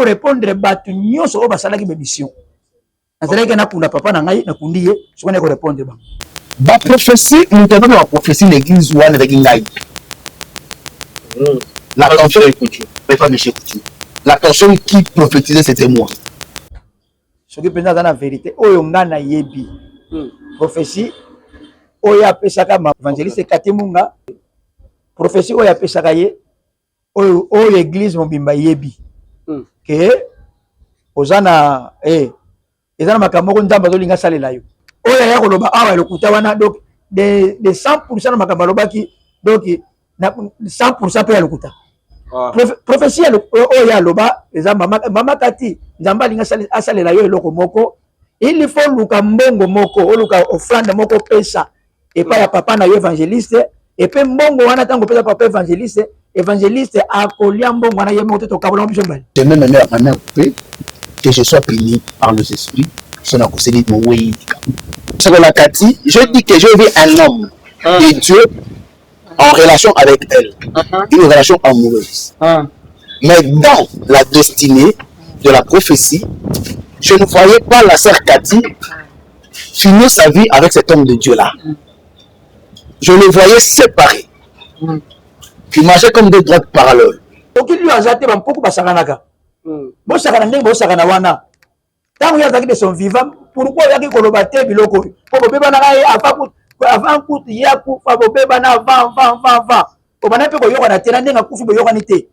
korépondre bato nyonso oyo basalaki baémission. Nazalaki nakunda papa na ngai, nakundi ye, soki naye korépondre bango. Baprophétie, moto azaka baprophétie na église wana ezalaki ngai. La personne, mais pas monsieur Couture, la personne qui prophétisait, c'était moi. Soki mpenza aza na vérité oyo ngai nayebi, prophétie oyo apesaka évangéliste Kati Munga, prophétie oyo apesaka ye, oyo église mobimba yebi ke oza na eza na makambo moko Nzambe azolinga asalela yo, oyo aya koloba awa lokuta wana. Donc de 100 na makambo alobaki, donc na 100 mpe ya lokuta. Prophétie oyo aloba eza mama Kati, Nzambe alingi asalela yo eloko moko, il faut luka mbongo moko, oluka offrande moko, opesa epai ya papa na yo évangéliste. Epe mbongo wana, ntango opesa papa évangéliste, évangéliste akolia mbongo wana ye moko te, tokabola biso mbali. J'ai même ma main coupée, que je sois puni par les esprits sur la conseiller de mon. Sur la Kati, je dis que je vis un homme de Dieu en relation avec elle, une relation amoureuse. Mais dans la destinée de la prophétie, je ne voyais pas la sœur Cathy finir sa vie avec cet homme de Dieu-là. Je le voyais séparé. Qui marchait comme deux droites parallèles. Soki lion aza te, bampuku basakanaka, bosakana ndenge bosakana wana. Ntango ye azalaki de son vivant, pourquoi oyaki koloba te biloko oyo? Mpo bobebanaka ye avant kutu ye akufa, bobebana avant, avant, avant, avant. Obanda mpe koyokana te na ndenge akufi, boyokani te.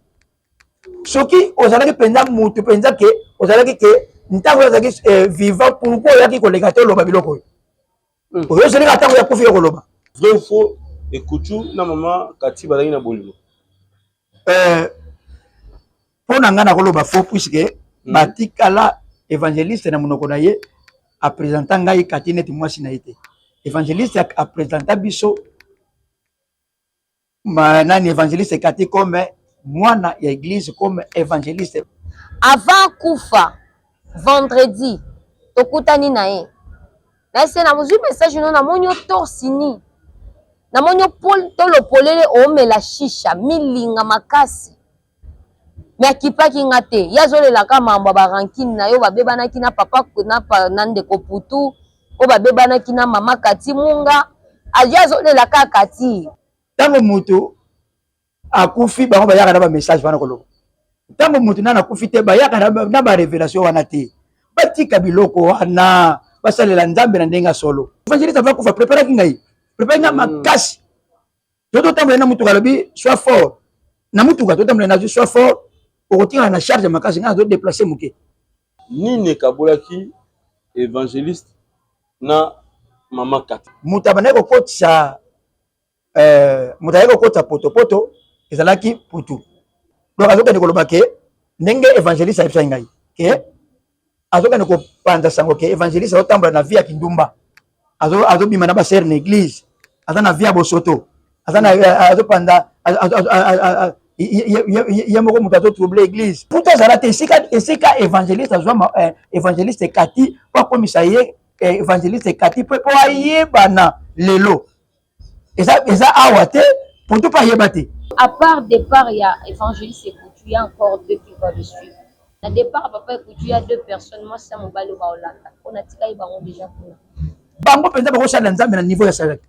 Soki ozalaki mpenza mutu mpenza ke ozalaki ke ntango oyo azalaki vivant, pourquoi oyaki koleka te oloba biloko oyo? Oyo ozalaki ntango ya kufi, yo koloba. Vrai ou faux, Ekutu na mama Kati bazalaki na bolingo? Mpo na ngai nakoloba faux, puisque batikala évangéliste na monoko na ye aprésenta ngai Kati neti mwasi na ye te. Évangéliste aprésenta biso ma, nani, évangéliste Kati comme mwana ya église, comme évangéliste. Avant kufa, vendredi tokutani na ye, nayese nazwi message no, namoni yo torse nu, namoni yo tolo polele, omela shisha milinga makasi. Me akipaki nga te, ye azolelaka mambo ya barancune na yo, babebanaki na papa na ndeko Putu, oyo babebanaki na mama Kati Munga, ye azolelaka Kati. Ntango moto akufi, bango bayaka na bamessage wana koloba. Ntango moto nani akufi te, bayaka na barévélation wana te. Batika biloko wana, basalela Nzambe na ndenge ya solo. Évangéliste ava kufa, préparaki ngai, préparaki ngai makasi. To totambola na mutuka, alobi: "Sois fort." Na mutuka totambola, nazwi: "Sois fort, okotikala na charge makasi." Ngai nazodéplacer moke. Nini ekabolaki évangéliste na mama Kati? Moto abandaki kokotisa, moto ayaki kokotisa potopoto, ezalaki Putu. Donc azokende koloba ke ndenge évangéliste ayebisaki ngai ke azokende kopanza sango ke évangéliste azotambola na vie ya kindumba, azobima na basœur na église, aza na vie ya bosoto, aza na azopanda ye moko, moto azotroubler église. Putu azala te esika évangéliste azwa évangéliste Kati mpo akomisa ye évangéliste Kati, mpo ayebana lelo eza awa te. Putu mpo ayeba te. À part départ ya évangéliste Ekutu, il y a encore deux qui vont le suivre. Na départ papa Ekutu, il y a deux personnes, mwasi ya mobali, oyo baolanda mpona tika ye bango déjà kuna. Bango mpenza bakosalela Nzambe na niveau ya salaki.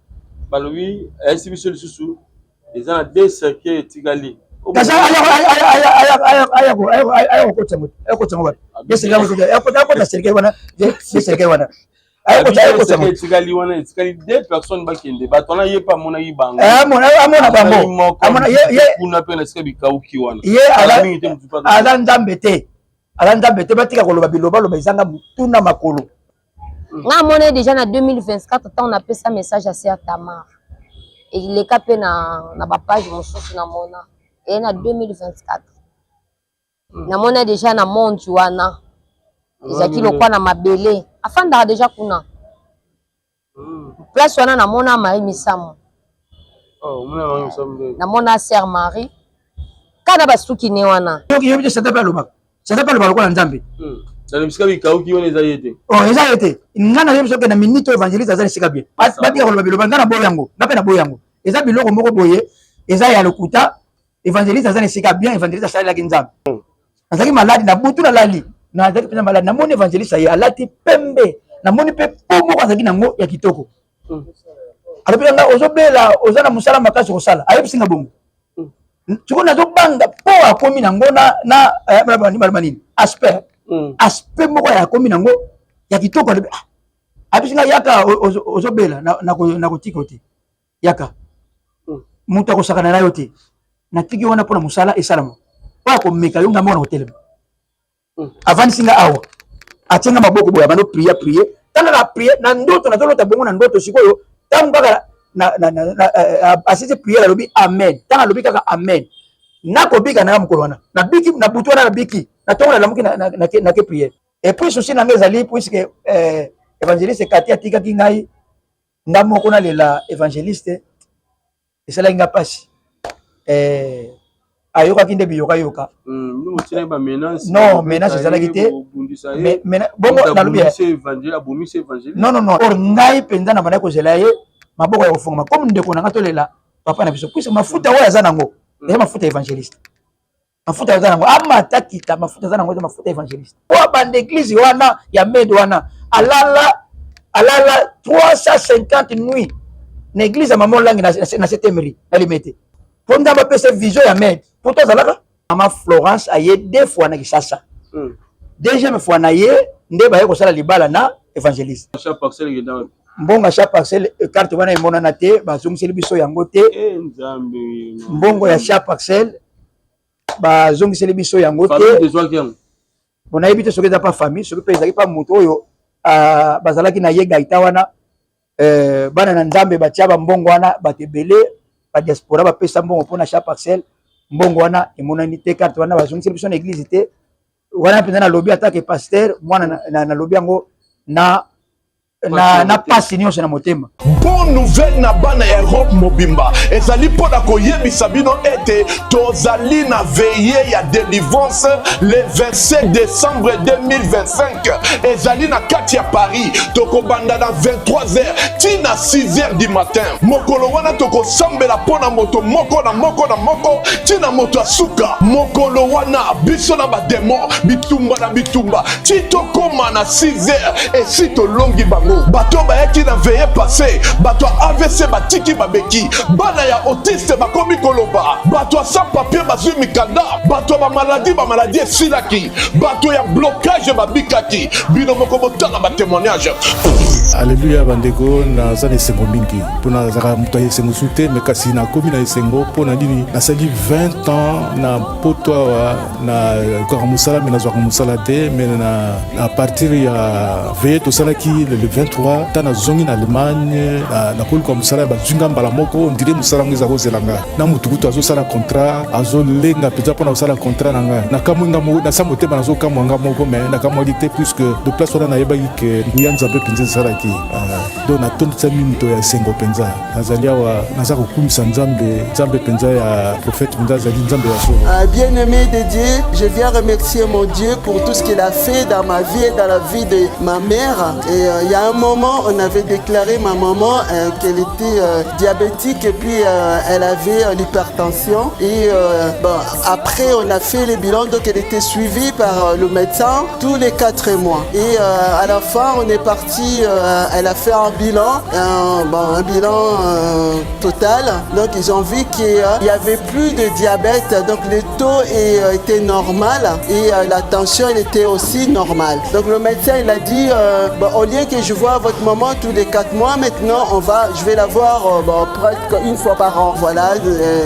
Balobi ayesi biso lisusu eza na deux cercueil etikali. Kasi aya kokotisa moto, aya kokotisa ngo wapi? Akota cercueil wana, deux cercueil wana. Etikali wana, etikali deux personnes bakende. Bato wana, ye mpe amonaki bango. Amona bango. Kuna mpe na esika bikauki wana. Ye aza Nzambe te, aza Nzambe te. Batika koloba bilobaloba ezanga tuna makolo. Nga amoni déjà na 2024, ntango napesa message ya sœur Tamar, eleka mpe na bapage mosusu. Namona eye na 2024, namona déjà na monde wana ezalaki lokwa na mabele, afandaka déjà kuna place wana. Namona Marie Misamu, namona sœur Marie kaka na basuki ne wana. Yebi te, Satan mpe alobaka, Satan mpe alobaka lokola Nzambe. Na bisika bikauki wana, eza ye te? Oh, eza ye te. Nga nayebi soki na minute oyo évangéliste aza esika bien. Batika koloba biloba. Nga na boyo yango, nga mpe na boyo yango. Eza biloko moko boye, eza ya lokuta. Évangéliste aza na esika bien, évangéliste asalelaki Nzambe. Nazalaki maladi na butu, nalali, nazalaki mpenza maladi. Namoni évangéliste, ye alati pembe, namoni mpe po moko azalaki nango ya kitoko. Alobi na nga: "Ozobela, oza na mosala makasi kosala." Ayebisi nga bongo. Sikoyo nazobanga mpo akomi nango na baloba nini, aspect aspect moko ya akomi nango ya kitoko. Alobi, ah, ayebisi nga: "Yaka, ozobela, nakotika yo te, yaka, moto akosakana na yo te. Natiki wana mpona mosala esalama oyo akomeka yo, ngambo wana kotelema." Avandisi nga awa, atie nga maboko boye, abandi prier, prier. Ntango kaka prier na ndoto, nazolota bongo na ndoto. Sikoyo ntango kaka asisi prière, alobi amen. Ntango alobi kaka amen, nakobika nanga mokolo wana, nabiki. Na butu wana nabiki, na ntongo nalamuki, nake prière. Et puis souci na nga ezali, puisque évangéliste Kati atikaki ngai nga moko nalela évangéliste, esalaki nga mpasi. Ayokaki nde biyokayoka. Non, menace ezalaki te. Bongo nalobi non, non, non. Or ngai mpenza na bandaki kozela ye maboko ya kofungama comme ndeko na nga, tolela papa na biso, puisque mafuta oyo aza nango eza mafuta évangéliste. Mafuta aza nango, amata kita, mafuta aza nango eza mafuta évangéliste. Po abanda église wana ya Mede wana, alala, alala 350 nuit na église ya Mama Olangi na septième rue na Limete, mpo Nzambe apesa vision ya Mede. Mpo to azalaka Mama Florence aye deux fois na Kisasa. Deuxième fois na ye nde baye kosala libala na évangéliste. Mbongo ya parcelle, carte wana emonana te, bazongiseli biso yango te. Mbongo ya chaque parcelle, bazongiseli biso yango te. Bon, nayebi te soki eza pa famille, soki mpe ezalaki pa moto oyo bazalaki na ye gaita wana. Bana na Nzambe batia bambongo wana, bato ebele badiaspora bapesa mbongo mpona chaque parcelle. Mbongo wana emonani te, carte wana bazongiseli biso na église te. Wana mpenza nalobi atake pasteur mwana, nalobi yango na pasi nyonso na motema. Bonne nouvelle na bana ya Europe mobimba ezali mpo na koyebisa bino ete tozali na veillée ya délivrance le 27 décembre 2025. Ezali na kati ya Paris. Tokobanda na 23h ti na 6h du matin. Mokolo wana tokosambela mpo na moto moko na moko na moko ti na moto ya suka. Mokolo wana biso na badémon, bitumba na bitumba ti tokóma na 6h esi tolongi bango. Bato bayaki na veillée passée, bato ya AVC batiki babeki, bana ya autiste bakomi koloba, bato ya sans papier bazwi mikanda, bato ya bamaladi, bamaladi esilaki, bato ya blocage babikaki. Bino moko botala batémoignage. Alleluya bandeko, naza na esengo mingi mpona nazalaka moto ya esengo su te, me kasi nakomi na esengo. Mpo na nini? Nasali 20 ans na poto awa, na kaka mosala, me nazwaka mosala te. Me na à partir ya veillée tosalaki le 23, ntan nazongi na Allemagne, nakoluka mosala, bazwi nga mbala moko. On dirait mosala yango eza kozela nga na motu kutu azosala contrat, azolenga mpenza mpona kosala contrat na nga. Nakamwi nga moko, nasa motema, nazokamwa nga moko, me nakamwaki te, puisque de place wana nayebaki ke nguya Nzambe mpenza esalaki. Donc natondisami moto ya esengo mpenza. Nazali awa, naza kokumisa Nzambe, Nzambe mpenza ya prophète, mpenza azali Nzambe ya solo. Bien-aimé de Dieu, je viens remercier mon Dieu pour tout ce qu'il a fait dans ma vie et dans la vie de ma mère. Et il y a un moment, on avait déclaré ma maman qu'elle était diabétique et puis elle avait l'hypertension. Et bon, après, on a fait les bilans, donc elle était suivie par le médecin tous les 4 mois. Et à la fin, on est parti, elle a fait un bilan, bon, un bilan total. Donc ils ont vu qu'il n'y avait plus de diabète, donc le taux était normal et la tension, elle était aussi normale. Donc le médecin, il a dit, bon, au lieu que je vois votre maman tous les 4 mois, maintenant je vais la voir bon, presque une fois par an. Voilà,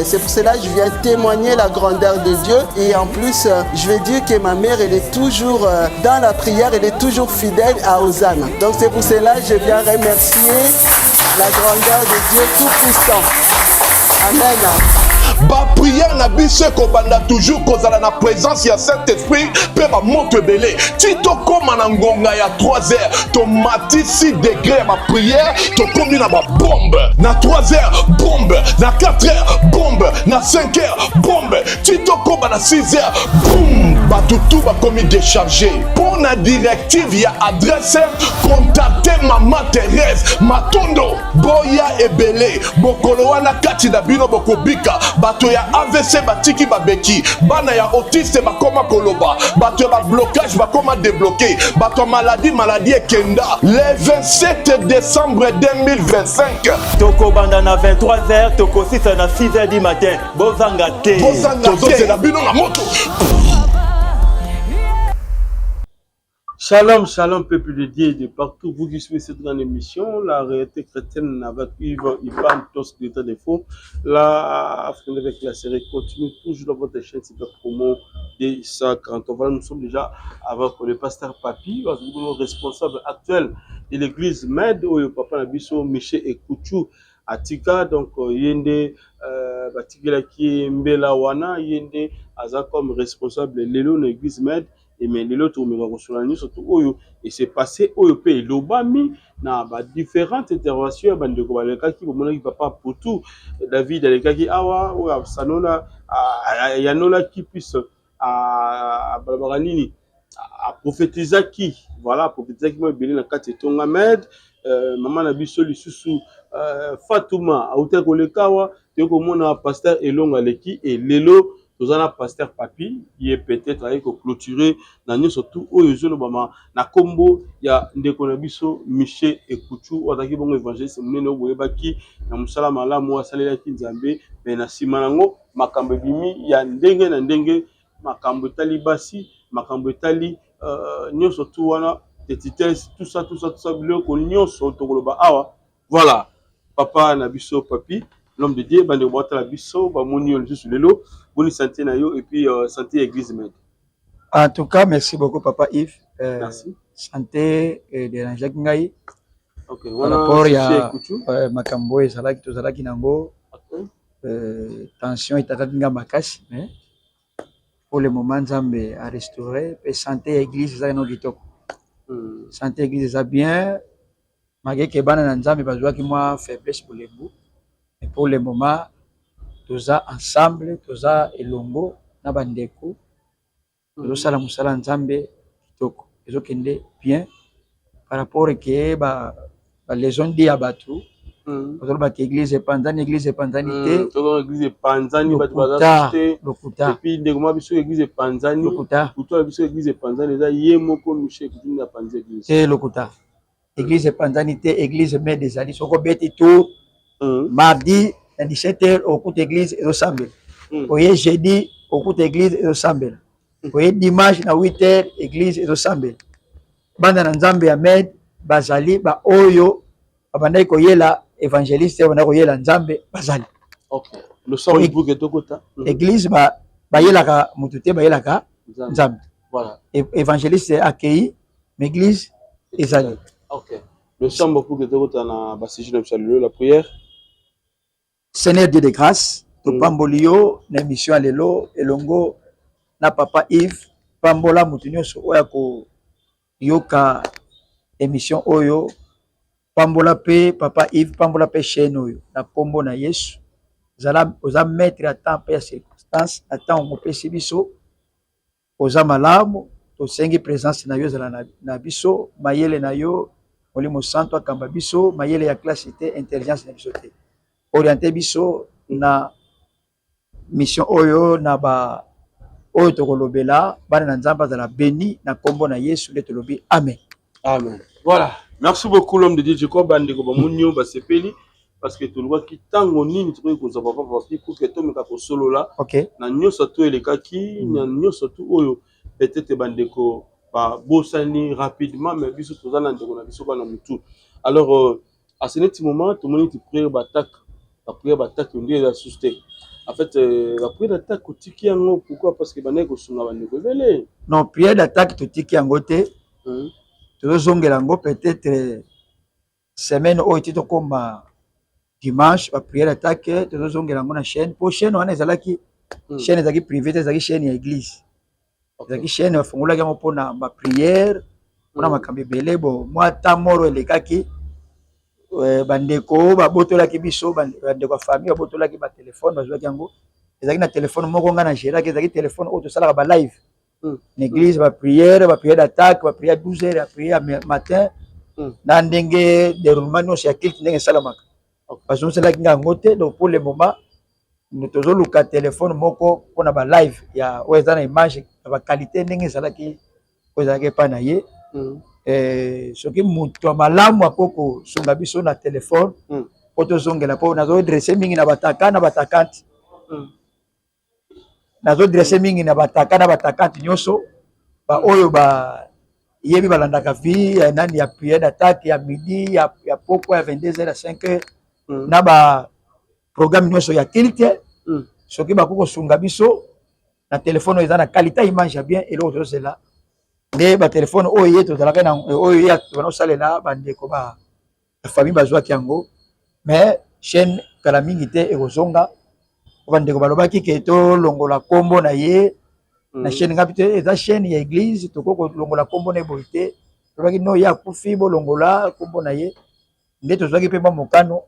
c'est pour cela que je viens témoigner la grandeur de Dieu et en plus je vais dire que ma mère, elle est toujours dans la prière, elle est toujours fidèle à Hosanna. Donc c'est pour cela que je viens remercier la grandeur de Dieu Tout-Puissant. Amen. Baprière na biso ekobanda toujours kozala na présence ya Saint-Esprit mpe bamoto ebele ti tokóma na ngonga ya 3 heures. Tomatisi degré ya baprière, tokómi na babombe. Na 3 heures bombe, na 4 heures bombe, na 5 heures bombe, ti tokóma na 6 heures boum, bato tu bakomi décharge mpo na directive ya adresse, contacte mama Therese Matondo. Boya ebele mokolo wana kati na bino bokobika. Bato ya AVC batiki babeki, bana ya autiste bakoma koloba, bato ya bablocage bakoma debloke, bato ya maladi maladi ekenda. Le 27 décembre 2025 tokobanda na 23h, tokosisa na 6h du matin. Bozanga te, bozanga te, tozozela bino na moto. Shalom, shalom, peuple de Dieu de partout, vous qui suivez cette grande émission, la réalité chrétienne avec Yves Ivan, Tos, l'état des faux, la Afrique avec la série continue toujours dans votre chaîne Super Promo des 140. Voilà, nous sommes déjà avec le pasteur Papi, le responsable actuel de l'église Med, oyo papa na biso Michel Ekouchou atika, donc yende batikelaki ye mbela wana, yende aza comme responsable lelo na église Med. Mais lelo tokomeka kosola nyonso to oyo ese passé, oyo mpe elobami na ba différentes interventions ya bandeko balekaki. Bomonaki papa Putu David alekaki awa, oyo asanola ayanolaki plus, balobaka nini, aprophétisaki, voilà, aprophétisaki mwa ebele na kati etonga Med. Mama na biso lisusu Fatuma autaki koleka awa, toyei komona pasteur Elongo aleki, e lelo toza na pasteur Papi, ye peut-être aye koclôturer na nyonso tu oyo ezolobama na nkombo ya ndeko na biso Michel Ekuchu, oyo azalaki bongo évangéliste monene oyo boyebaki na mosala malamu oyo asalelaki Nzambe. Me na nsima nango makambo ebimi ya ndenge na ndenge, makambo etali basi, makambo etali nyonso tu wana, tetitese, tout ça, tout ça, tout ça, biloko nyonso tokoloba awa. Voilà, papa na biso Papi, l'homme de Dieu, bandeko batala biso, bamoni yo lisusu lelo, boni santé na yo et puis santé ya église Med? En tout cas, merci beaucoup, papa Yves. Merci. Santé dérangeaki ngai par wana rapport sujet ya Ekuchu. Makambo oyo ezalaki, tozalaki nango, tension etakaki nga makasi, mais pour le moment Nzambe a restauré, mpe santé ya église ezalaki nano kitoko. Santé ya église eza bien, malgré que bana na Nzambe bazwaki mwa faiblesse, bolembu, mais pour le moment toza ensemble, toza elongo na bandeko, tozosala mosala ya Nzambe kitoko, ezokende bien. Par rapport ke ba baleçon di ya bato bazolobaka église epanzani, église epanzani te. Toza église epanzani, bato baza Lokuta. te. Lokuta. Et puis ndeko mwa biso, église epanzani. Lokuta. Kutu na biso, église epanzani eza ye moko Michel Ekuchu nde apanzi église. Te, lokuta, église epanzani te. Église Med ezali, soki obeti tour mardi na 17 heures, okuta église ezosambela. Oye jeudi, okuta église ezosambela. Oye dimanche na 8 heures, église ezosambela. Banda na Nzambe ya Med bazali, baoyo babandaki koyela évangéliste, babandaki koyela Nzambe, bazali. Ok, losambo ibuke tokota. Église bayelaka motu te, bayelaka Nzambe. Voilà. Évangéliste akei, mais église ezali. Ok, losambo pour que tokota na basujet na biso ya lelo, la prière. Seigneur Dieu de grâce, topamboli yo na émission ya lelo elongo na papa Yves. Pambola motu nyonso oyo akoyoka émission oyo. Pambola mpe papa Yves, pambola mpe chaîne oyo na nkombo na Yesu. Zala oza maître ya temps mpe ya circonstance. Na ntango mopesi biso, oza malamu. Tosengi présence na yo ezala na biso, mayele na yo, Molimo Santo akamba biso, mayele ya classe te, intelligence na biso te. Oriente biso na mission oyo, na ba oyo tokolobela, bana na Nzambe azala béni. Na nkombo na Yesu nde tolobi, amen. Amen. Voilà, merci beaucoup, l'homme de Dieu. Je crois bandeko bamoni yo, basepeli, parce que tolobaki ntango nini tokoki kozwa papa Papi pour que tomeka kosolola na nyonso to elekaki, na nyonso tu oyo peut-être bandeko babosani rapidement, mais biso toza na ndeko na biso kaka na motu. Alors à ce neti moment tomoni ti prière d'attaque, baprière d'attaque nde eza susu te. En fait baprière d'attaque otiki yango pourquoi? Parce que bandaki kosunga bandeko ebele. Non, prière d'attaque totiki yango te. Tozozongela yango peut-être semaine oyo ti tokóma dimanche. Baprière d'attaque tozozongela yango na chaîne, po chaîne wana ezalaki chaîne ezalaki privé te, ezalaki chaîne ya église. Ezalaki chaîne bafungolaki yango mpona baprière, mpona makambo ebele. Bo mwa ta moro elekaki, bandeko babotolaki biso, bandeko ya famille babotolaki batelefone, bazwaki yango. Ezalaki na telefone moko ngai na géraki, ezalaki telefone oyo tosalaka balive. Na église baprière, baprière d'attaque, baprière 12 heures, ya prière ya matin, na ndenge déroulement nyonso ya culte ndenge esalamaka, bazongiselaki nga yango te. Donc pour le moment tozoluka telefone moko mpona balive ya oyo eza na image ya baqualité ndenge ezalaki, oyo ezalaki epai na ye. Soki moto ya malamu akoki kosunga biso na telefone mpo tozongela, mpo nazodresse mingi na bataka na batakante, nazodresse mingi na bataka na batakante nyonso baoyo bayebi, balandaka vie ya nani, ya prière d'attaque ya midi, ya pokwa, ya 22 heures, ya 5 heures, na ba programme nyonso ya culte. Soki bakoki kosunga biso na telefone oyo eza na qualité image ya bien, eloko tozozela nde batelefone oyo ye tozalaka na oyo ye tobanda kosalela, bandeko ba famille bazwaki yango. Mais chaîne kala mingi te ekozonga. Bandeko balobaki ke tolongola nkombo na ye na chaîne. Ngapi te, eza chaîne ya église, tokoki kolongola nkombo na ye boye te. Tolobaki no, ye akufi, bolongola nkombo na ye. Nde tozwaki mpe mwa mokano,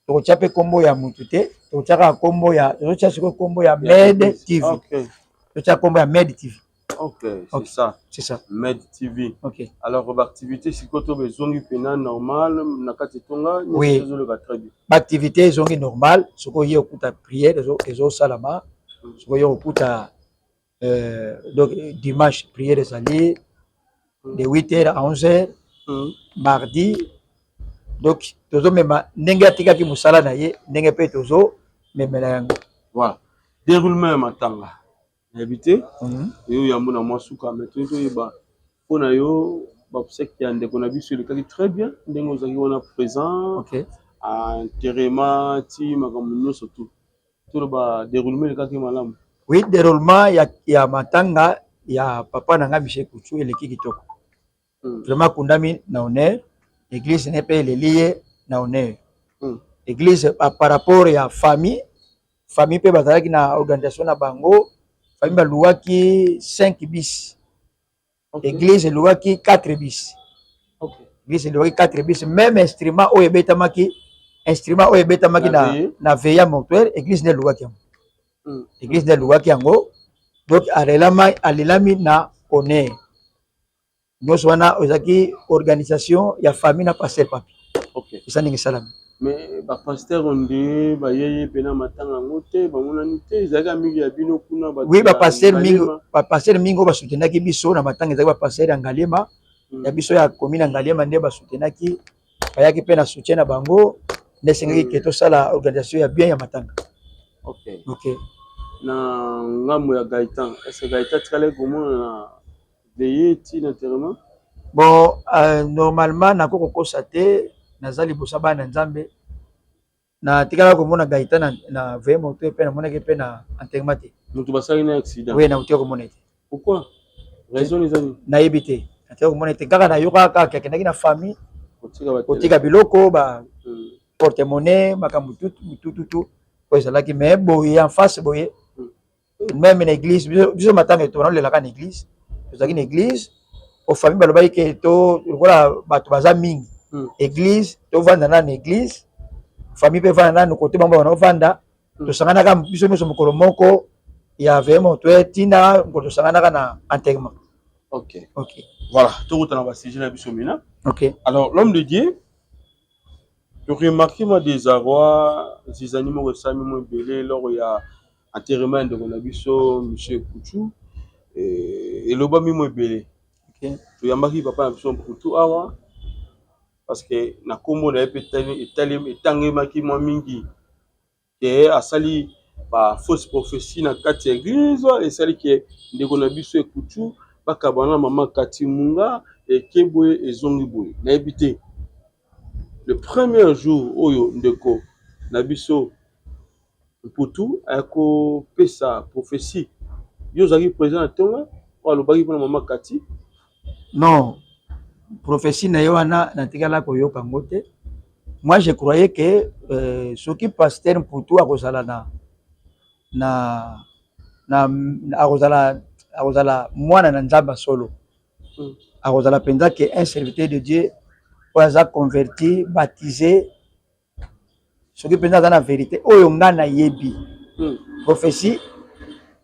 tokotia mpe nkombo ya mutu te, tokotia kaka nkombo ya, tozotia sikoyo nkombo ya Med TV. Totia nkombo ya Med TV. Ok, c'est ça. C'est ça. Med TV. Ok. Alors, l'activité, c'est quoi, toi, ezongi pena normal, na kati tonga, Oui. ezoloka très bien. Baactivité ezongi normal. Soki oye okuta prière ezosalama, soki oye okuta donc dimanche prière ezali de 8 heures à 11 heures, mardi. Donc tozomema ndenge atikaki mosala na ye, ndenge mpe tozomemela yango. Voilà. Déroulement ya matanga. Nayebi te, yo yambo na mwa suka, mais toyei toyeba mpo na yo baobsèques ya ndeko na biso elekaki très bien, ndenge ozalaki wana présent, enterrement ti makambo nyonso tu, toloba déroulement elekaki malamu? Oui, déroulement ya matanga ya papa na nga Michel Kuchu eleki kitoko. Vraiment akundami na honneur, église ne mpe eleli ye na honneur. Église par rapport ya famille, famille mpe bazalaki na organisation na bango. Famille baluwaki 5 bus, église eluwaki 4 bus. Église eluwaki 4 bus, même instrument oyo ebetamaki, instrument oyo ebetamaki na veillée mortuaire, église nde eluwaki yango. Église nde eluwaki yango. Donc alelami na honneur nyonso wana ezalaki organisation ya famille na pasteur Papi. Eza ndenge esalami. Mais bapasteur nde bayeye mpena matanga yango te, bamonani te, ezalaki mingi ya bino kuna. Oui, bapasteur mingi, bapasteur mingi oyo basoutenaki biso na matanga ezalaki bapasteur ya Ngaliema, ya biso ya commune ya Ngaliema nde basoutenaki, bayaki mpe na soutien na bango nde esengaki ke tosala organisation ya bien ya matanga. Ok. Na ngambo ya Gaëtan, est ce que Gaëtan tikalaki komona na veillée ti na enterrement? Bon, normalement nakoki kokosa te, naza liboso ya bana na Nzambe, natikala komona Gaëtan na veillée mortuaire mpe namonaki mpe na enterrement te. Moto basalaki na accident? Oui, nauti komona te. Pourquoi? Raison eza nini? Nayebi te, natikala komona te, kaka nayokaka kaka akendaki na famille kotika biloko, ba porte monnaie, makambo tutututu oyo ezalaki. Mais boye en face boye, même na église, biso matanga tolelaka na église, tozalaki na église. O famille balobaki ke to lokola bato baza mingi, église tovanda nanu, église famille mpe evanda nanu kote bango bana ovanda. Tosanganaka biso nyonso mokolo moko ya veillée mortuaire, ntina mokolo tosanganaka na enterrement. Ok. Voilà, tokutana basujet na biso mina. Alors, l'homme de Dieu, toremarke mwa désarroi, zizani moko esalami mo ebele lors ya enterrement ya ndeko na biso Monsieur Kuchu. Elobami mo ebele. Toyambaki papa na biso Mputu awa parce que na nkombo na ye mpe etangemaki mwa mingi ke asali ba fausse prophétie na kati ya église, esali ke ndeko na biso Ekutu bakabana na mama Kati Munga, eke boye, ezongi boye. Nayebi te, le premier jour oyo ndeko na biso Mputu ayakopesa prophétie, yo ozalaki président na ntonga oyo alobaki mpona mama Kati? Non, prophétie na ye wana natikala koyoka yango te. Moi je croyais que soki pasteur Mputu akozala na akozala mwana na Nzambe solo, akozala mpenza ke un serviteur de Dieu oyo aza converti, baptisé, soki mpenza aza na vérité oyo nga nayebi, prophétie.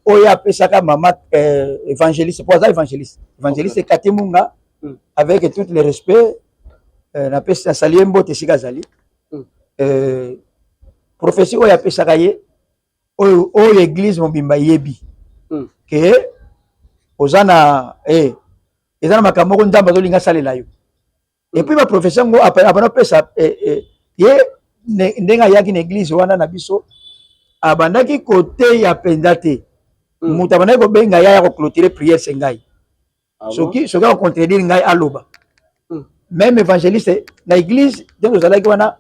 Oyo apesaka mama euh, évangéliste, po aza évangéliste, évangéliste okay. Kati Munga avec tout le respect euh, napesi nasali ye mbote esika azali euh, prophétie oyo apesaka ye oyo oyo église mobimba yebi ke oza na eh, eza na makambo moko Nzambe azolinga asalela yo. Et puis baprophétie yango abanda kopesa eh, eh, ye ndenge ayaki na église wana na biso, abandaki koteya mpenza te. Moto abandaki kobenga ye aya koclôturer prière, se ngai. Ah bon? Soki akocontredire ngai, aloba. Même évangéliste na église ndenge tozalaki wana,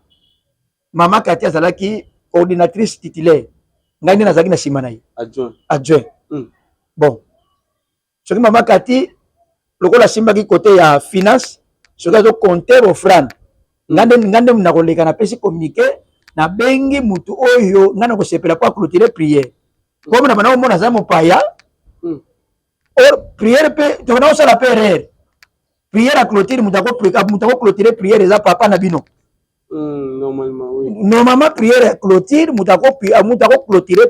mama Kati azalaki coordinatrice titulaire, ngai nde nazalaki na nsima na ye. Adjoint. Adjoint. Bon, soki mama Kati lokola asimbaki côté ya finance, soki azocompter offrande, nga nde nakoleka, napesi communiqué, nabengi mutu oyo ngai nakosepela po aclôturer prière. Komi na bana omona aza mopaya. Or prière mpe tokona kosala mpe erreur, prière ya clôture, moto akoclôturer prière eza papa na bino. Normalement, oui. Normalement prière ya clôture, moto akoclôturer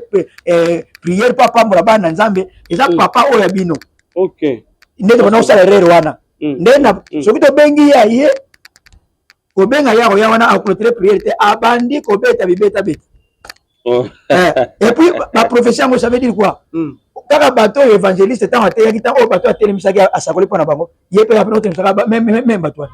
prière mpo apambola bana na Nzambe eza papa oyo ya bino. Nde tokona kosala erreur wana. Nde na soki tobengi ye, aye kobenga ye, akoya wana, aclôturer prière te, abandi kobeta bibetabeta. Oh. Eh, et puis baprophétie yango, ça veut dire quoi? Kaka bato oyo évangéliste ntango ateyaki, ntango oyo bato atelemisaki, asakoli mpo na bango, ye mpe apena otelemisaka même bato wana.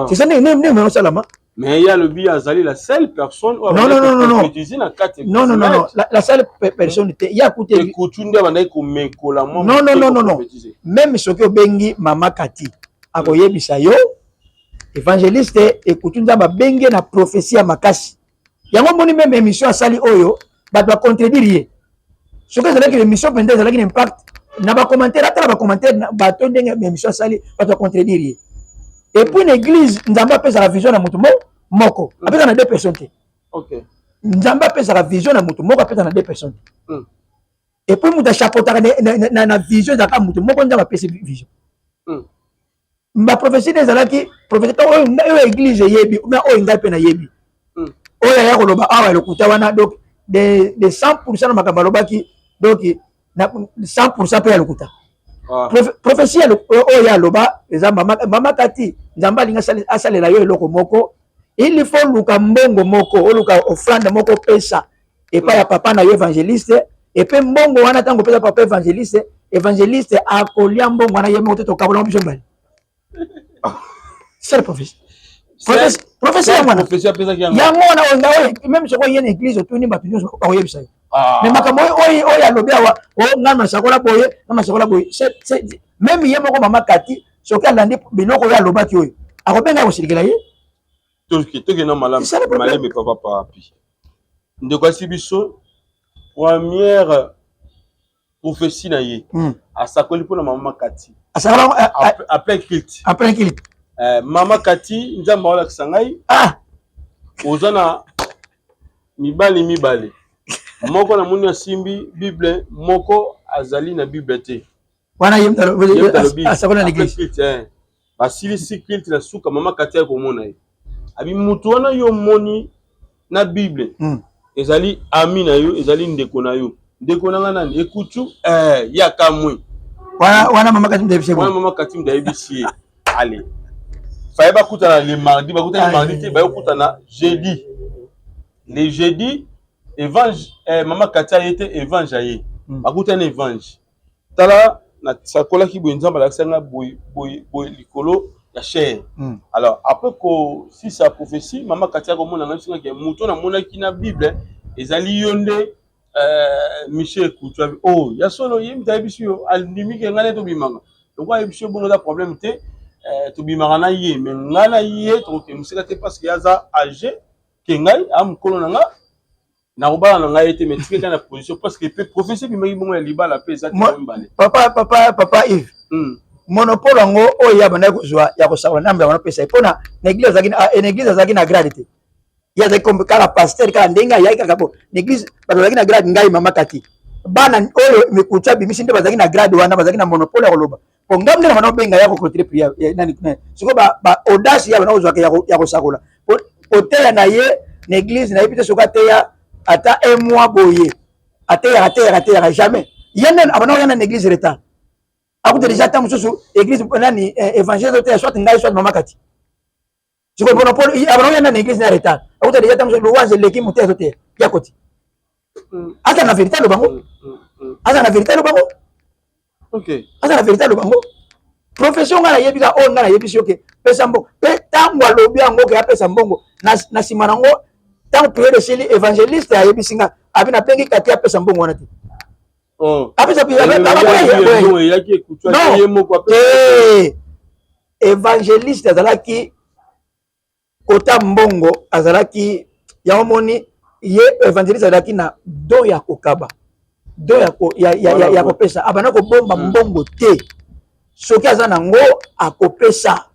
C'est ça ndenge osalama. Mais ye alobi azali la seule personne oyo Non, non, non, non, non. prophétise na kati. Non, non, non, non, la seule personne te, ye akute. Ekutu nde abandaki komekola mwa Non, non, non, non, non. prophétise. Même soki obengi mama Kati, akoyebisa yo évangéliste Ekutu, Nzambe abengi ye na prophétie ya makasi. Yango omoni, même émission asali oyo, bato bacontredire ye. Soki ezalaki émission mpenza ezalaki na impact na bacommentaire, ata na bacommentaire bato, ndenge émission asali, bato bacontredire ye. Et puis na église, Nzambe apesaka vision na motu moko, apesaka na deux personnes te. Nzambe apesaka vision na motu moko, apesaka na deux personnes te. Et puis moto achapotaka na vision ezalaka motu moko Nzambe apesi vision. Baprophétie nde ezalaki prophétie ntango oyo église eyebi na oyo ngai mpe nayebi. Oyo aya koloba awa lokuta wana, donc de 100 na makambo alobaki, donc na 100 mpe ya lokuta. Prophétie oyo aloba eza mama Kati, Nzambe alingi asalela yo eloko moko, il faut luka mbongo moko, oluka offrande moko, opesa epai ya papa na yo évangéliste. Epe mbongo wana, ntango opesa papa évangéliste, évangéliste akolia mbongo wana ye moko te, tokabola biso mibale. C'est le prophétie, prophétie yango wana. Prophétie apesaki yango. Yango wana oyo nga oyo, même soki oye na église, otuni bato nyonso, bakoyebisa yo. Mais makambo oyo alobi awa, o ngai masakola boye, ngai masakola boye, même ye moko mama Kati, soki alandi biloko oyo alobaki, oyo akobenga, kosilikela ye. Tokenda malamu. C'est ça le problème. Maleme papa Papi, ndeko asi biso première prophétie na ye, asakoli mpona mama Kati. Asakola. Après culte. Après culte. Mama Kati, Nzambe aolakisa ngai oza na mibali mibale, moko namoni asimbi Bible, moko azali na Bible te. Wana ye Ye moto alobi. Asakola na après église. Culte, basilisi culte, na suka mama Kati aye komona ye, abi mutu wana yo omoni na Bible ezali ami na yo, ezali ndeko na yo. Ndeko na nga nani? Ekutu ye akamwi. Wana mama Kati mutu ayebisi ye. Wana mama Kati mutu ayebisi ye. Ale faye bakutana le mardi, bakutani mardi te, bayokutana jeudi. Le jeudi, Evange mama Kati aye te, Evange aye. Bakutani, Evange: tala, nasakolaki boye, Nzambe alakisaki nga boye boye boye likolo ya chaire. Alors après kosisa prophétie, mama Kati akomona ngai bisingaki moto namonaki na Bible ezali yo nde Michel Kutu. Abi oh, ya solo, ye moto ayebisi yo, andimi ke ngai nde tobimaka. Lokola ayebisi yo bongo, eza problème te, tobimaka na ye, mais ngai na ye tokokende mosika te, parce que ye aza âgé ke ngai, a mokolo na nga, nakobala na ngai ye te, mais tikeka na position, parce que mpe prophétie ebimaki bongo ya libala mpe eza te mibale. Papa Yves, monopole yango oyo ye abandaki kozwa ya kosakola, Nzambe yango napesa ye mpona na église, azalaki na église, azalaki na grade te. Ye azalaki comme kaka pasteur, kaka ndenge ayaki kaka bo na église, bato bazalaki na grade. Ngai, mama Kati, bana oyo mikuti abimisi nde bazalaki na grade wana, bazalaki na monopole ya koloba. Po ngai nde na bana obenga ya koclôturer prière nani. Sikoyo ba audace ya bana kozwaka ya kosakola, koteya na ye na église, nayebi te soki ateya ata un mois boye, ateyaka, ateyaka, ateyaka jamais. Ye nde abanda koya na église retard. Akuta déjà ntango mosusu église nani eh, évangile ezoteya soit ngai soit mama kati. Sikoyo mpona polo abanda koya na église na retard. Akuta déjà ntango mosusu louange eleki moto azoteya ya koti. Aza na vérité aloba ngo. Aza na vérité aloba ngo. Aza na vérité aloba ngo. Profession ngai nayebi kaka oyo ngai nayebisi yo ke pesa mbongo mpe ntango alobi yango ke apesa mbongo na nsima nango ntango priere esili évangéliste ayebisi nga abi nabengi kati apesa mbongo wana te. Oh. Apesa évangéliste azalaki kota mbongo azalaki yango moni ye évangéliste azalaki na don ya kokaba don ya, ko, ya, ya, ya, ya kopesa abanda kobomba mbongo te soki aza nango akopesa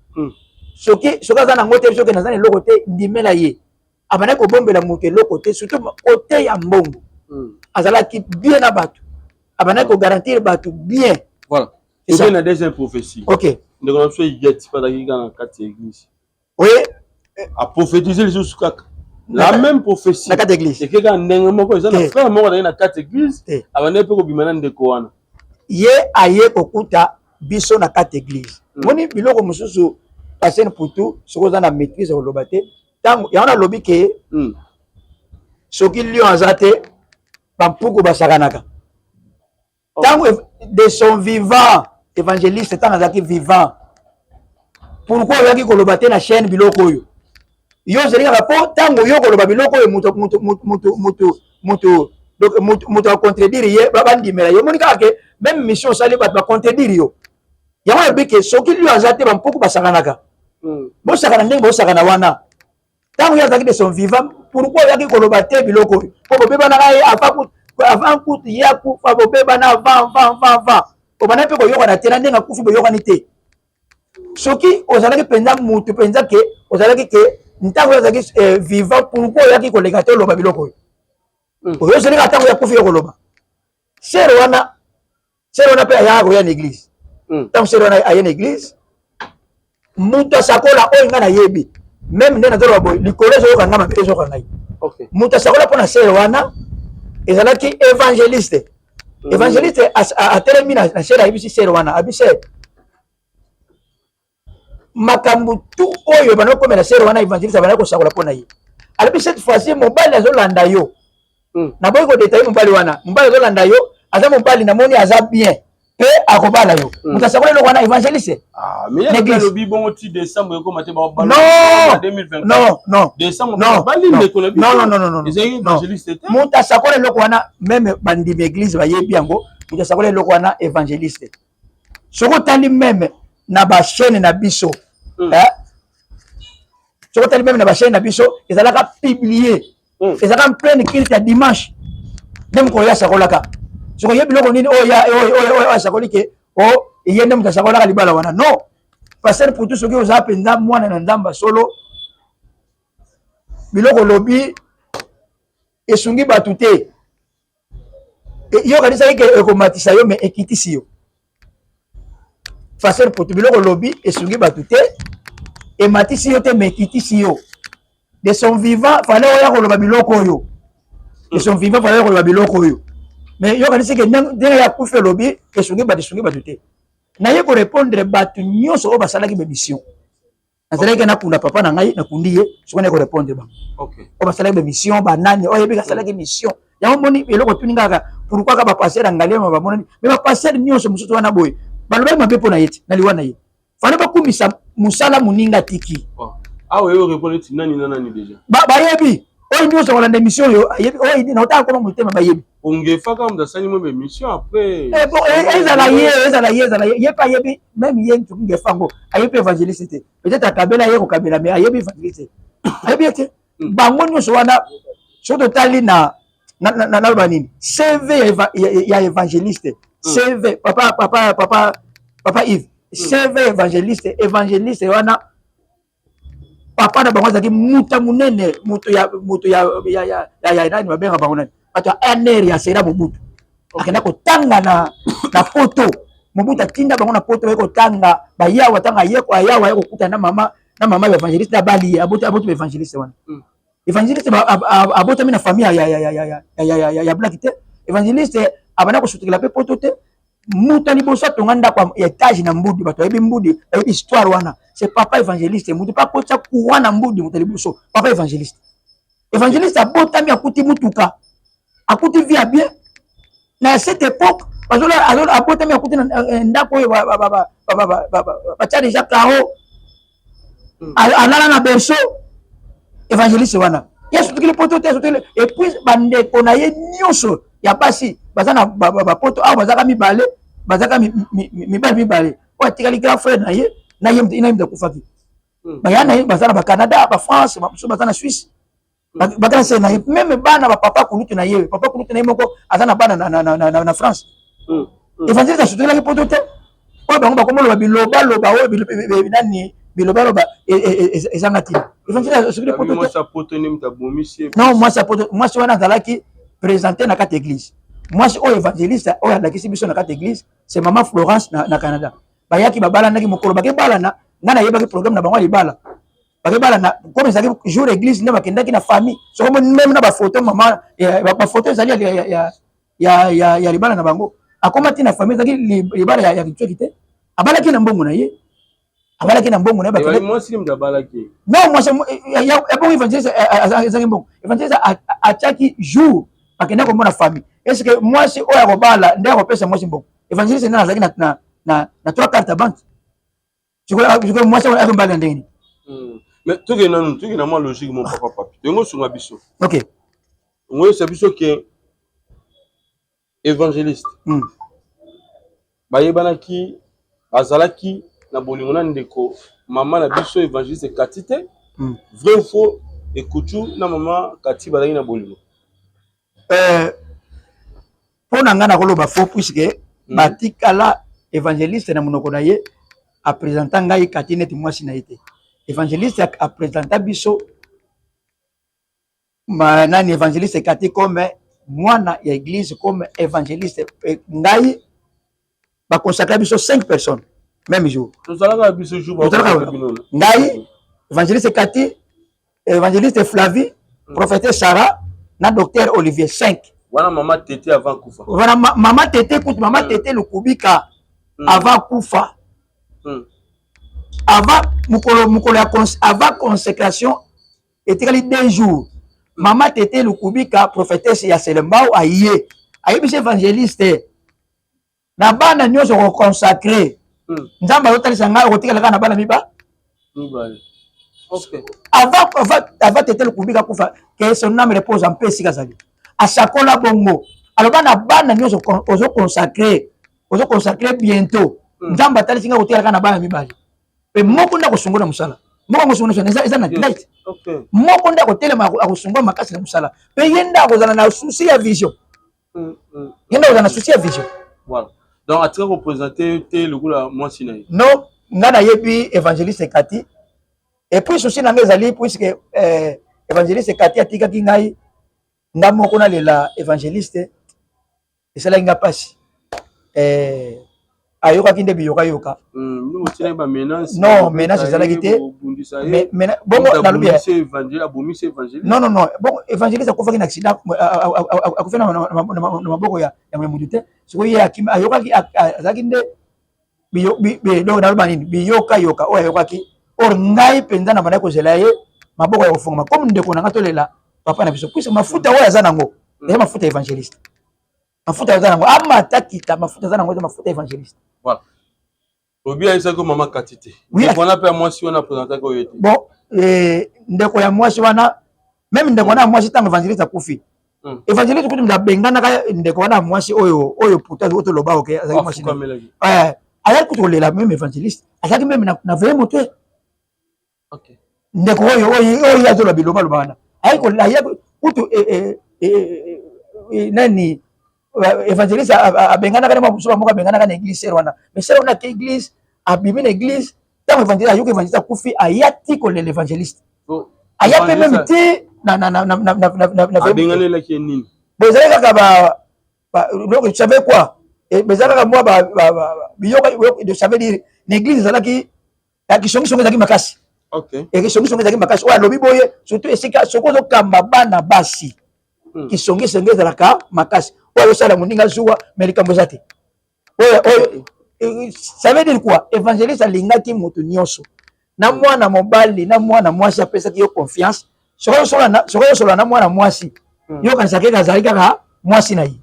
soki soki aza nango te soki naza na eloko te ndimela ye abandaki kobombela moto eloko te surtout kote ya mbongo azalaki bien na bato abandaki kogarantir bato bien. Voilà. Toke na deuxième prophétie. Ok. Ndeko na biso Yvette bazalaki kaka na kati ya église. Oui. A prophétiser lisusu kaka. La même prophétie. Na kati ya église. Eke kaka ndenge moko eza na frère moko azalaki na kati ya église. Abandaki mpe kobima na ndeko wana. Ye aye kokuta biso na kati ya église. Moni biloko mosusu pasteur Mputu soki oza na maîtrise ya koloba te ntango yango nalobi ke soki lion aza te bampuku basakanaka. Ntango de son vivant évangéliste ntango azalaki vivant pourquoi oyaki koloba te na chaîne biloko oyo yo ozali kaka mpo ntango yo koloba biloko oyo moto moto moto moto moto donc moto moto acontredire ye bandimela yo omoni kaka ke même mission osali bato bacontredire yo yango alobi ke soki lio aza te bampuku basakanaka bosakana ndenge bosakana wana ntango ye azalaki de son vivant pourquoi oyaki koloba te biloko oyo mpo bobebanaka ye avant kutu ye akufa bobebana avant avant avant avant obanda mpe koyokana te na ndenge akufi boyokani te soki ozalaki mpenza mutu mpenza ke ozalaki ke ntango oyo azalaki eh, vivant pourquoi oyaki koleka te oloba biloko oyo oyo ozali kaka ntango ye akufi yo koloba sere wana sere wana mpe ayaka koya na église ntango sere wana aye na église moto asakola oyo ngai nayebi meme nde nazoloba boye likolo ezoyoka ngai mabe ezoyoka ngai moto asakola mpo na sere wana ezalaki évangéliste évangéliste atelemi na sere ayebisi sere wana abi sere makambo tu oyo ebanda kokomela sere wana évangéliste abanda kosakola mpo na ye alobi cette fois-ci mobali azolanda yo naboyi kodetaye mobali wana mobali azolanda yo aza mobali namoni aza bien mpe akobala yo moto asakola eloko wana évangéliste. Ah, mais ye L'église. alobi bongo ti décembre ekoma te ba- ba- Non, ba 2024. non, non. Décembre, Non, bali non. ndeko na biso. Non, non, non, non, non. Ezalaki Non. évangéliste te. Moto asakola eloko wana meme bandimi église bayebi yango moto asakola eloko wana évangéliste soki otali meme na bachaîne na biso eh, soki otali meme na bachaîne na biso ezalaka publie ezalaka pleine culte ya dimanche nde mokolo ye asakolaka soki oyebi biloko nini oyo oyo asakoli ke o ye nde moto asakolaka libala wana non pasteur Putu soki oza mpenza mwana na Nzambe solo biloko olobi esungi bato te yo okanisaki ke ekomatisa yo mais ekitisi yo pasteur Putu biloko olobi esungi bato te ematisi yo te mais ekitisi yo de son vivant fallait oya koloba biloko oyo de son vivant fallait koloba biloko oyo mais yo okanisi ke ndenge ya kufi olobi esungi bato esungi bato te naye korépondre bato nyonso oyo basalaki bamission nazalaki nakunda papa na ngai nakundi ye soki naye korépondre bango oyo basalaki bamission banani oyo yebi asalaki mission yango moni eloko tuni kaka pourquoi kaka bapasteur ya Ngaliema bamonani mais bapasteur nyonso mosusu wana boye balobaki mabe mpo na ye ti na liwa na ye fale bakumisa mosala moninga tiki awa yo répondre ti nani na nani déjà bayebi oyo nyonso kolanda émission oyo ayebi oyo na otaka koma motema bayebi ongefa kaka moto asali mo émission après Eh, bon, ezala ye ezala ye ezala ye ye mpe ayebi même ye ntuku ngefa yango ayebi mpe évangéliste te peut-être akabela ye kokabela mais ayebi évangéliste te ayebi ye te bango nyonso wana soki totali na naloba nini CV ya évangéliste CV papa papa papa papa Yves CV évangéliste évangéliste wana papa na bango azalaki muta monene moto ya moto ya ya ya ya ya nani babenga bango nani bato ya ANR ya Sera Mobutu akenda kotanga na na poto Mobutu atinda bango na poto baye kotanga bayawa ntango ayeko ayawa aye kokutana na mama na mama ya évangéliste abali ye aboti aboti ba évangéliste wana évangéliste abotami na famille ya ya ya ya ya ya ya ya ya black te évangéliste. Abanda kosutukela mpe poto te. Moto ya liboso atonga ndako ya etage na Mbudi, bato bayebi Mbudi, bayebi histoire wana, c'est papa évangéliste. Moto mpe akotisa courant na Mbudi, moto ya liboso papa évangéliste. Évangéliste abotami akuti mutuka, akuti vie ya bien na cette époque. Abotami akuti na eh, ndako oyo batya déjà carreau, alala na berceau. Évangéliste wana ye asutukili poto te, asutukili. Et puis bandeko na ye nyonso ya basi baza na bapoto awa, bazaka mibale, bazaka mibale mibale. Oyo atikali grand frère na ye na ye na ye akufaki. Baya na ye baza na baCanada, baFrance, bamosusu baza na Suisse. Bagrand sœur na ye, même bana bapapa kulutu na ye, papa kulutu na ye moko aza na bana na France. Évangéliste asutukelaki poto te. Oyo bango bakomoloba bilobaloba, oyo nani, bilobaloba ezanga ntina. Évangéliste asukeli poto te. Non, mwasi ya poto, mwasi wana azalaki présente na kati église. Mwasi oyo évangéliste oyo alakisi biso na kati église, c'est mama Florence na Canada. Bayaki, babalanaki. Mokolo bakebalana, ngai nayebaki programme na bango ya libala. Bakebalana comme ezalaki jour église nde bakendaki na famille. Soko même na bafoto, mama, bafoto ezali ya libala na bango. Akoma ti na famille, ezalaki libala ya kitsoki te. Abalaki na mbongo na ye, abalaki na mbongo na ye. Non, mwasi ebongo évangéliste ezalaki mbongo. Évangéliste atiaki jour bakenda komona famille. Est ce que mwasi oyo akobala nde akopesa mwasi mbongo? Évangéliste nde azalaki na trois cartes ya banque. Sikoyo mwasi akobala ndenge nini? Mais tokende nanu, tokende na mwa logique. Mo papa Papi, toyengo osunga biso. Ok. Ngoyesa biso ke évangéliste bayebanaki, bazalaki na bolingo na ndeko mama na biso évangéliste Kati te. Vrai ou faux, Ekutu na mama Kati bazalaki na bolingo? Mpo na ngai nakoloba faux, puisque batikala évangéliste na monoko na ye apresenta ngai Kati neti mwasi na ye te. Évangéliste apresenta biso ma, nani, évangéliste Kati comme mwana ya église, comme évangéliste. Ngai baconsacra biso 5 personnes même jour. Tozalaka biso jour. Ngai, évangéliste Kati, évangéliste Flavie, prophète Sarah na docteur Olivier, 5. Wana mama Tete avant kufa. Wana ma, mama Tete kutu, mama Tete Lukubika avant kufa. Avant mokolo ya avant consécration, etikali 2 jours, mama Tete Lukubika, prophétesse ya Selembao, aye ayebisi évangéliste: na bana nyonso koconsacrer, Nzambe azotalisa ngai okotikala kaka na bana miba. Avant Tete Lukubika kufa, que son âme repose en paix, esika azali, asakola bongo, aloba: na bana nyonso ozoconsacrer, ozoconsacrer bientôt, Nzambe atalisi ngai kotikala kaka na bana mibale, mpe moko nde akosunga na mosala, moko akosunga na eza na light, moko nde akotelema, akosunga makasi na mosala, mpe ye nde akozala na souci ya vision, ye nde akozala na souci ya vision. Voilà. Donc atika koprésente te lokola mwasi na ye? Non, nga nayebi évangéliste Kati. Et puis souci na ngai ezali, puisque évangéliste Kati atikaki ngai nga moko nalela évangéliste, esalaki nga mpasi. Ayokaki nde biyokayoka. Non, menace ezalaki te. Bongo nalobi, non, non, non. Bongo évangéliste akufaki na accident, akufi na maboko ya motu te. Sikoyo ye ayokaki, azalaki nde, donc naloba nini, biyokayoka oyo ayokaki. Or ngai mpenza na bandaki kozela ye maboko ya kofungama comme ndeko na nga, tolela papa na biso, puisque mafuta oyo aza nango eza mafuta évangéliste. Mafuta aza nango, amata kita, mafuta aza nango eza mafuta évangéliste. Voilà. Obi ayebisaki mama Kati te? Ndeko wana mpe ya mwasi wana apresentaki oyo te? Bon, ndeko ya mwasi wana, même ndeko wana ya mwasi, ntango évangéliste akufi, évangéliste kutu abenganaka ndeko wana ya mwasi oyo puta oyo toloba oke azalaki mwasi, azalaki kutu kolela. Même évangéliste azalaki même na veye moto. Ndeko oyo azoloba biloba loba wana ayaki kutu nani, évangéliste abenganaka na mosusu moko, abenganaka na église sœur wana. Mais sœur wana ake église, abimi na église. Ntango évangéliste ayoki évangéliste akufi, aya ti kolela évangéliste, aya mpe même ti Abenganelaki nini? Bo ezali kaka ba, donc tu savais quoi, eza kaka mwa biyoka. Ça veut dire na église ezalaki kisongisongi, ezalaki makasi. Ekisongisongi ezalaki makasi. Oyo alobi boye, surtout esika soki ozokamba bana basi, kisongisongi ezalaka makasi. Oyo azosala moninga zuwa, mais likambo eza te. Oyo oyo ça veut dire quoi? Évangéliste alingaki moto nyonso. Na mwana mobali, na mwana mwasi apesaki yo confiance. Soki osolola na mwana mwasi, yo okanisaka ete azali kaka mwasi na ye.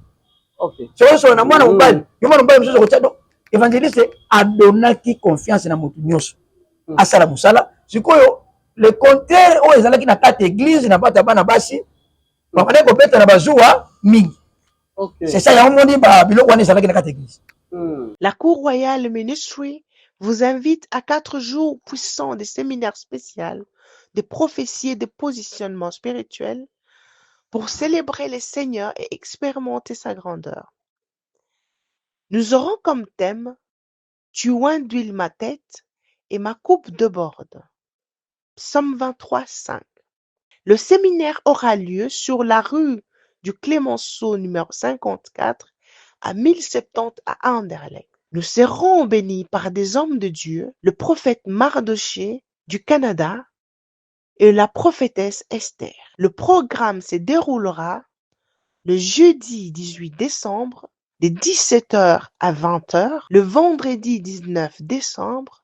Soki osolola na mwana mobali, yo mwana mobali mosusu okotia. Donc évangéliste adonaki confiance na moto nyonso. Asala mosala. Sikoyo le contraire oyo ezalaki na kati église na bato ya bana basi, babandaki kobeta na bazuwa mingi. C'est ça yango moni ba biloko wana ezalaki na kati église. La Cour Royale Ministry vous invite à 4 jours puissants de séminaires spéciaux, de prophéties et de positionnement spirituel pour célébrer le Seigneur et expérimenter sa grandeur. Nous aurons comme thème Tu oins d'huile ma tête et ma coupe déborde. Psaume 23, 5. Le séminaire aura lieu sur la rue du Clémenceau numéro 54 à 1070 à Anderlecht. Nous serons bénis par des hommes de Dieu, le prophète Mardoché du Canada et la prophétesse Esther. Le programme se déroulera le jeudi 18 décembre de 17h à 20h, le vendredi 19 décembre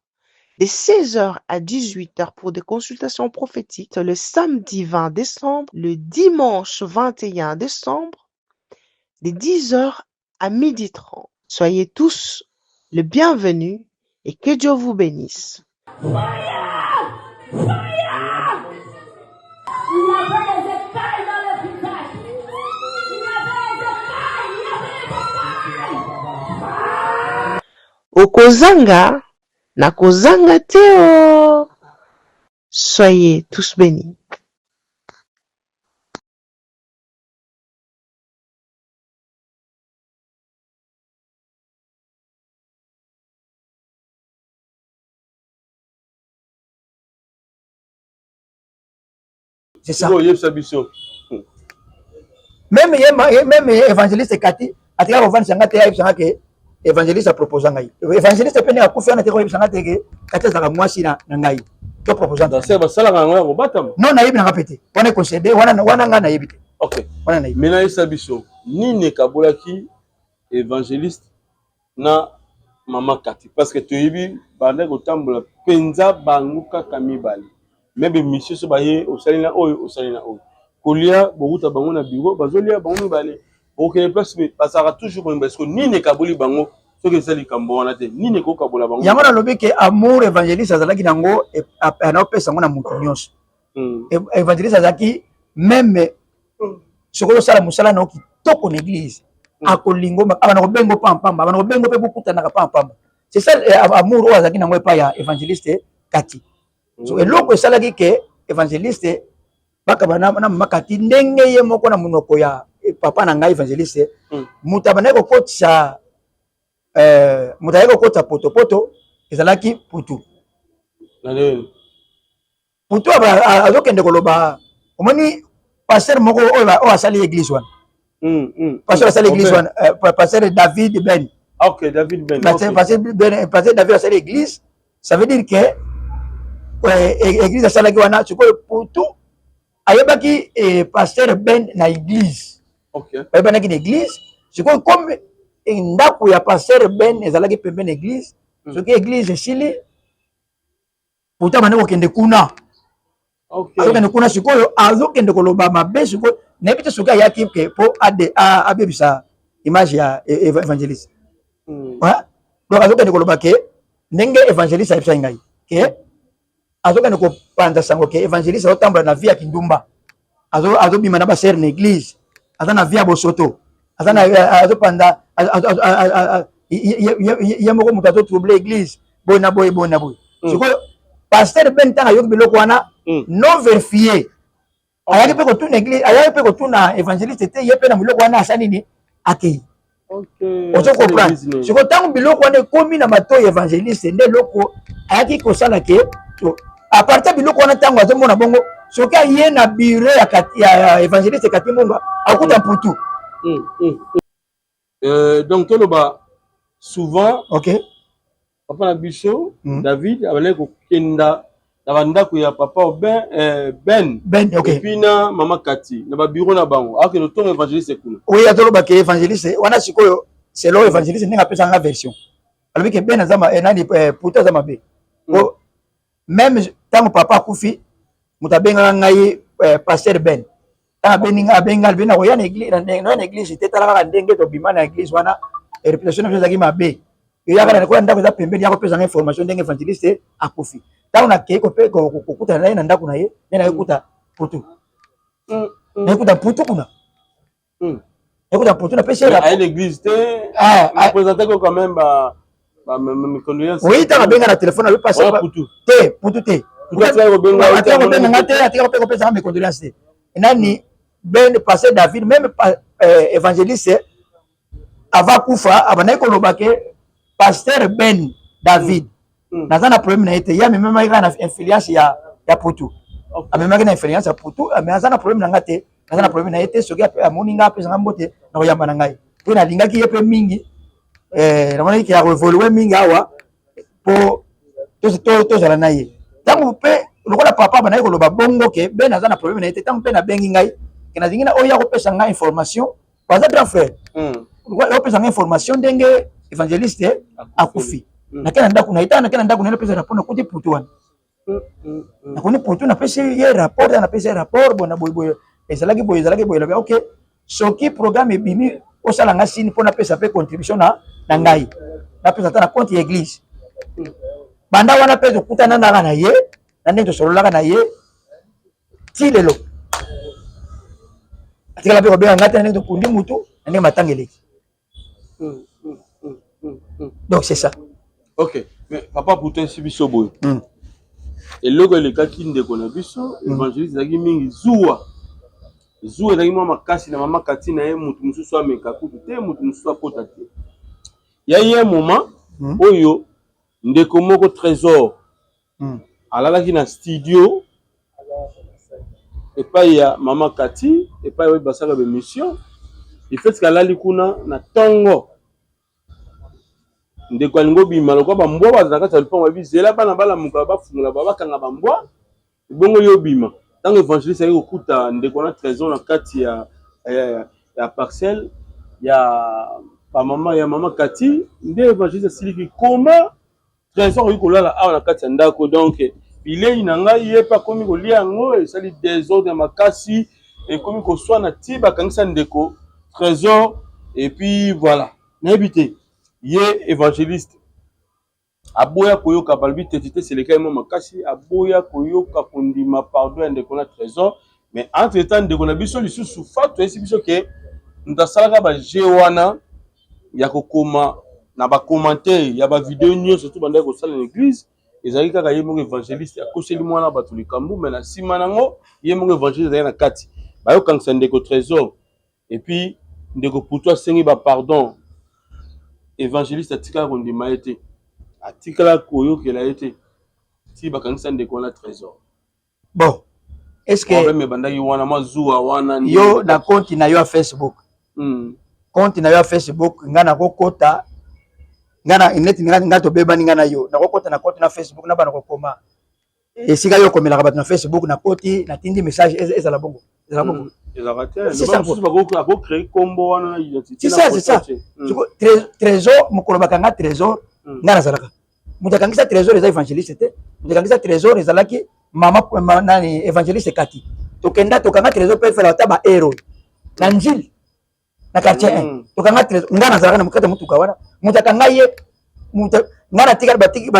de 16h à 18h pour des consultations prophétiques, le samedi 20 décembre, le dimanche 21 décembre, de 10h à 12h30. Soyez tous les bienvenus et que Dieu vous bénisse. Fire! Fire! Il y avait des écailles dans le visage. Il y avait des écailles. Il y avait des écailles. Okozanga, nakozanga te o. Soyez tous bénis. C'est ça. Oyebisa biso. Même ye, même évangéliste Kati atika kovandisa nga te, ayebisa nga ke évangéliste aproposa ngai. Évangéliste mpe ndenge akufi wana te, koyebisa nga te ke Kati azalaka mwasi na ngai to proposa. Basalaka yango ya kobatama? Non, nayebi nanga mpe te. Wana econcede wana, wana ngai nayebi te. Ok. Wana nayebi. Mais nayebisa biso, nini ekabolaki évangéliste na mama Kati? Parce que toyebi bandaki kotambola mpenza bango kaka mibale. Me bemission so baye, osali na oyo, osali na oyo, kolia bokuta bango na bureau, bazolia bango mibale, okende place bazalaka toujours bango. Parce que nini ekaboli bango? Soki eza likambo wana te, nini ekokabola bango? Yango nalobi ke amour évangéliste azalaki nango, anaopesa yango na moto nyonso. Évangéliste azalaki, même soki osala mosala na yo kitoko na église, akolingo, abana kobengo pampamba, abana kobengo mpe bokutanaka pampamba. C'est ça amour oyo azalaki nango epai ya évangéliste Kati. So eloko esalaki ke évangéliste bakaba na mama Kati, ndenge ye moko na monoko ya papa na ngai évangéliste, moto abandaki kokotisa, moto ayaki kokotisa potopoto ezalaki Putu. Putu azokende koloba, omoni pasteur moko oyo asali église wana, pasteur asali église wana, pasteur David Ben. Ok, David Ben. Pasteur Ben, pasteur David asali église. Ça veut dire que église asalaki wana, sikoyo Putu ayebaki pasteur Ben na église, bayebanaki na église. Sikoyo comme ndako ya pasteur Ben ezalaki pembeni na église, soki église esili, Putu abandi kokende kuna, azokende kuna. Sikoyo azokende koloba mabe. Sikoyo nayebi te soki ayaki ke mpo abebisa image ya évangéliste. Donc azokende koloba ke ndenge évangéliste ayebisaki ngai ke azokende kopanza sango ke évangéliste azotambola na vie ya kindumba, azobima na basœurs na église, aza na vie ya bosoto, aza na azopanda ye moko moto azotrouble église, boye na boye, boye na boye. Sikoyo pasteur Ben, ntango ayoki biloko wana non vérifié, ayaki mpe kotuna église, ayaki mpe kotuna évangéliste te. Ye mpe na biloko wana asa nini, akei. Ozo comprendre? Sikoyo ntango biloko wana ekomi na matoi évangéliste, nde eloko ayaki kosala ke à partir biloko wana, ntango azomona bongo, soki aye na bureau ya évangéliste Kati Mbonga, akuta Mputu. Donc toloba souvent, papa na biso David abandaki kokenda. Na bandako ya papa Ben, eh, Ben, Ben okay. Et puis na mama Kati na ba bureau na bango akende otonga évangéliste kuna. Oui, azoloba ke évangéliste wana sikoyo selon évangéliste ndenge apesaka nga version alobi ke Ben aza eh, nani eh, Putu aza mabe po même ntango papa akufi moto abengaka ngai eh, pasteur Ben ntango abengi ngai abengi ngai alobi nakoya na église na église te tala kaka ndenge tobima na église wana réputation na biso ezalaki mabe eyaka na lokola ndako eza pembeni ya kopesa ngai information ndenge évangéliste akufi ntango nakei kokutana na ye na ndako na ye nde nakekuta putu nakekuta putu kuna nakekuta putu napesi ye aye l'église te présentaki quand même ba oui ntango abenga na telefone alobi pasi te putu te atika kobenga nga te atika mpe kopesa nga mes condoléances te nani ben pasteur David même évangéliste avant kufa abandaki koloba ke pasteur Ben David naza na problème na ye te ye amemamaki kaka na influence ya, ya putu okay. Amemaki na influence ya putu mais aza na problème na nga te naza na problème na ye te soki amoni nga apesa nga mbote na koyamba na ngai mpe nalingaki ye mpe mingi eh, namonaki ke akoevolue mingi awa mpo tozala na ye ntango mpe lokola papa abandaki koloba bongo ke Ben aza na problème na ye te ntango mpe nabengi ngai ke nalingi na oyo akopesa ngai information aza grand frère opesa ngai information ndenge évangéliste akufi nake na ndako na ye ntango nake na ndako na ye napesa rapport nakuti putu wana nakoni putu napesi ye rapport napesi ye rapport bona boye boye ezalaki boye ezalaki boye elobi ok soki programme ebimi osala nga signe mpo napesa mpe contribution na na ngai napesa ata na compte ya église banda wana mpe tokutana naka na ye na ndenge tosololaka na ye ti lelo atikala mpe kobenga ngai te na ndenge tokundi mutu na ndenge matanga eleki donc c'est ça. Ok, mais papa Poutin si biso boye eloko elekaki ndeko na biso évangéliste ezalaki mingi zuwa zuwa ezalaki mwa makasi na mama Kati na ye motu mosusu ameka kutu te motu mosusu akota te ya ye moment oyo ndeko moko Trésor alalaki na studio epai ya mama Kati epai oyo basalaka baémission ifetike alali kuna na ntongo ndeko alingi obima lokola bambwa baza na kati ya lopango bayebi zela bana balamuka bafungola bakanga bambwa ebongo yo obima ntango évangéliste ayaki kokuta ndeko na Trésor na kati ya, ya, ya parcelle ya bamama ya mama Kati nde évangéliste asiliki koma Trésor okoki kolala awa na kati ya ndako donc bilei na ngai ye mpe akomi kolia yango esali désordre ya makasi ekomi koswana ti bakangisa ndeko Trésor et puis voilà nayebi te ye évangéliste aboya koyoka balobi teti te seleka ye mwa makasi aboya koyoka kondima pardon ya ndeko na Trésor mais entre temps ndeko na biso lisusu Fatu ayesi biso ke moto asalaka baje wana ya kokoma na bacommentaire ya bavideo nyonso to bandaki kosala na église ezalaki kaka ye moko évangéliste akoseli mwana bato likambo me na nsima nango ye moko évangéliste azalaki na kati bayokangisa ndeko Trésor et puis ndeko Putu asengi bapardon évangéliste atikala kondima ye te atikala koyokela ye te ti bakangisa ndeko wana Trésor. Bon, est-ce que problème ebandaki wana mwa zuwa wana yo na compte na yo ya Facebook compte na yo ya Facebook nga nakokota nga na neti nga tobebani nga na yo nakokota na compte na Facebook na bana kokoma esika yo okomelaka bato na Facebook nakoti natindi message ezala bongo ezala bongo. Ezalaka te mosusu bakocrée kombo wana na identité. C'est ça, c'est ça. Trésor mokolo bakanga Trésor nga nazalaka moto akangisa Trésor eza évangéliste te moto akangisa Trésor ezalaki mama nani évangéliste Kati tokenda tokanga Trésor mpe efela ata bahéros na Njili na quartier 1 tokanga Trésor nga nazalaka na mokata motuka wana moto akanga ye moto nga natikali batiki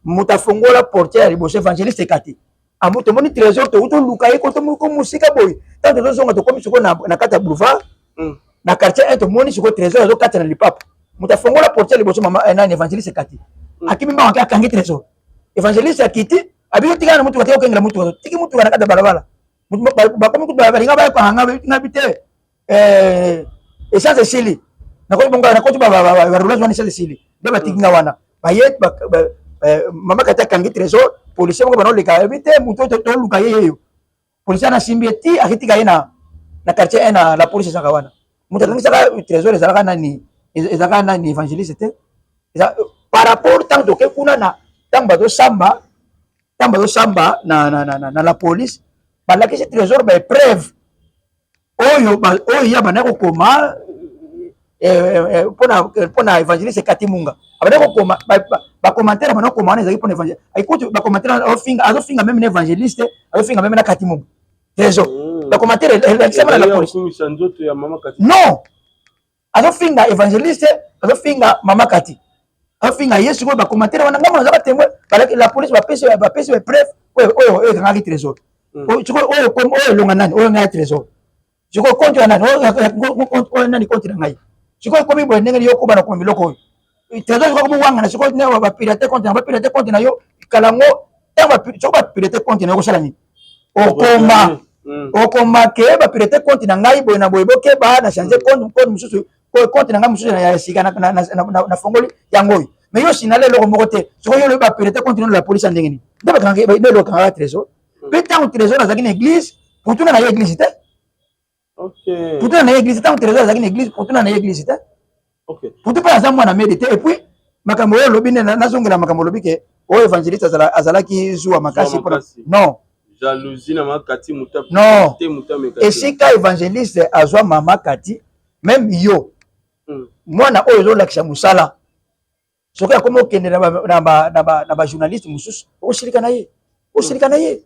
moto afongola portière ya liboso évangéliste Kati amo tomoni Trésor touti oluka ye koto moko mosika boye ntango tozozonga tokomi sikoyo na kati ya boulevard na quartier 1 tomoni sikoyo Trésor azokata na lipapa moto afongola portière liboso mama nani évangéliste Kati akimi mbango ake akangi Trésor évangéliste akiti abiki otikala na motuka te okengela motuka tiki motuka na kati ya balabala bakomi kutu balinga bayokanga nga bi te essence esili nakoti bongo nakoti baroulage wana essence esili nde batiki nga wana baye mama Kati akangi Trésor policier moko banoleka yebi te moto toluka ye yeyo policier ana asimbi ye ti akitika ye na na quartier 1 na la police ezalaka wana moto akangisaka Trésor ezalaka nani ezalaka nani évangéliste te par rapport ntango toke kuna na ntango bazosamba. Ntango bazosamba na, na, na, na, na la police, balakisi Trésor ba épreuve oyo oyo ye abandaki kokoma mpona évangéliste Kati Munga. Abandaki kokoma bacommentaire, abandaki kokoma wana ezalaki mpona évangéliste. Écoute, bacommentaire azofinga, azofinga même na évangéliste, azofinga même na Kati Munga. Trésor, bacommentaire elakisama na la police. Non, azofinga évangéliste, azofinga mama Kati, azofinga ye. Sikoyo bacommentaire wana, ngambo naza batémoin, la police bapesi bapreuve oyo oyo ekangaki Trésor. Sikoyo oyo oyo elonga nani? Oyo ngai ya Trésor. Sikoyo compte ya nani? Oyo nani compte na ngai? Sikoyo ekomi boye, ndenge yo koba na koma biloko oyo Trésor sikoyo komi wangana. Sikoyo bapirate compte na, bapirate compte na yo kalango. Ntango soki bapirate compte na yo, kosala nini? Okoma, okoma ke bapirate compte na ngai boye na boye, bokeba na change compte, compte mosusu, compte na ngai mosusu ya sika nafongoli yango oyo. Mais yo sinala eloko moko te. Sikoyo yo olobi bapirate compte nano, la police ya ndenge nini nde bakangaki, nde elokangaka Trésor? Mpe ntango Trésor azalaki na église, Putuna na ye église te. Putuna na ye église, ntango Trésor azalaki na église, Putuna na ye église te. Putu mpe aza mwana mede te. Et puis makambo oyo olobi nde nazongela makambo olobi ke oyo évangéliste azalaki zuwa makasi mpona, non. Jalousie na makati. Non, esika évangéliste azwa mama Kati, même yo mwana oyo ozolakisa mosala, soki akomi okende na bajournaliste mosusu, okosilika na ye, osilika na ye.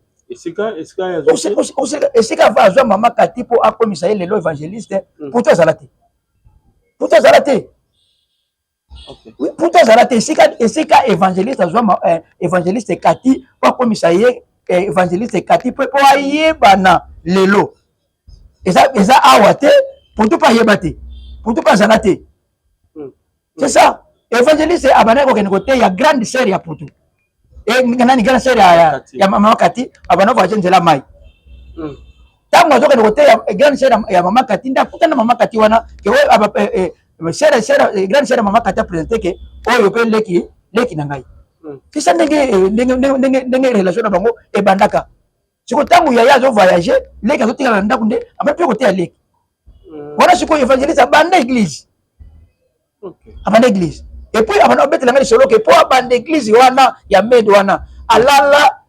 Esika ava azwa mama Kati mpo akomisa ye lelo évangéliste, Putu azala te, Putu azala te, Putu azala te. Esika évangéliste azwa évangéliste Kati mpo akomisa ye évangéliste Kati mpo ayebana lelo, eza awa te. Putu mpe ayeba te, Putu mpe azala te. C'est ça, évangéliste abandaki kokende koteya grande sœur ya Putu, nani, grande sœur ya mama Kati. Abanda voyage nzela mai. Ntango azokende koteya grande sœur ya mama Kati, nde akutana mama Kati wana ke grande sœur ya mama Kati aprésente ke oyo mpe leki, leki na ngai. Tisa ndenge relation na bango ebandaka. Sikoyo ntango yaya azovoyage, leki azotikala na ndako, nde abandi mpe koteya leki wana. Sikoyo évangéliste abanda église, abanda église, et puis abanda obetelanga lisolo ke mpo abanda église wana ya mede wana, alala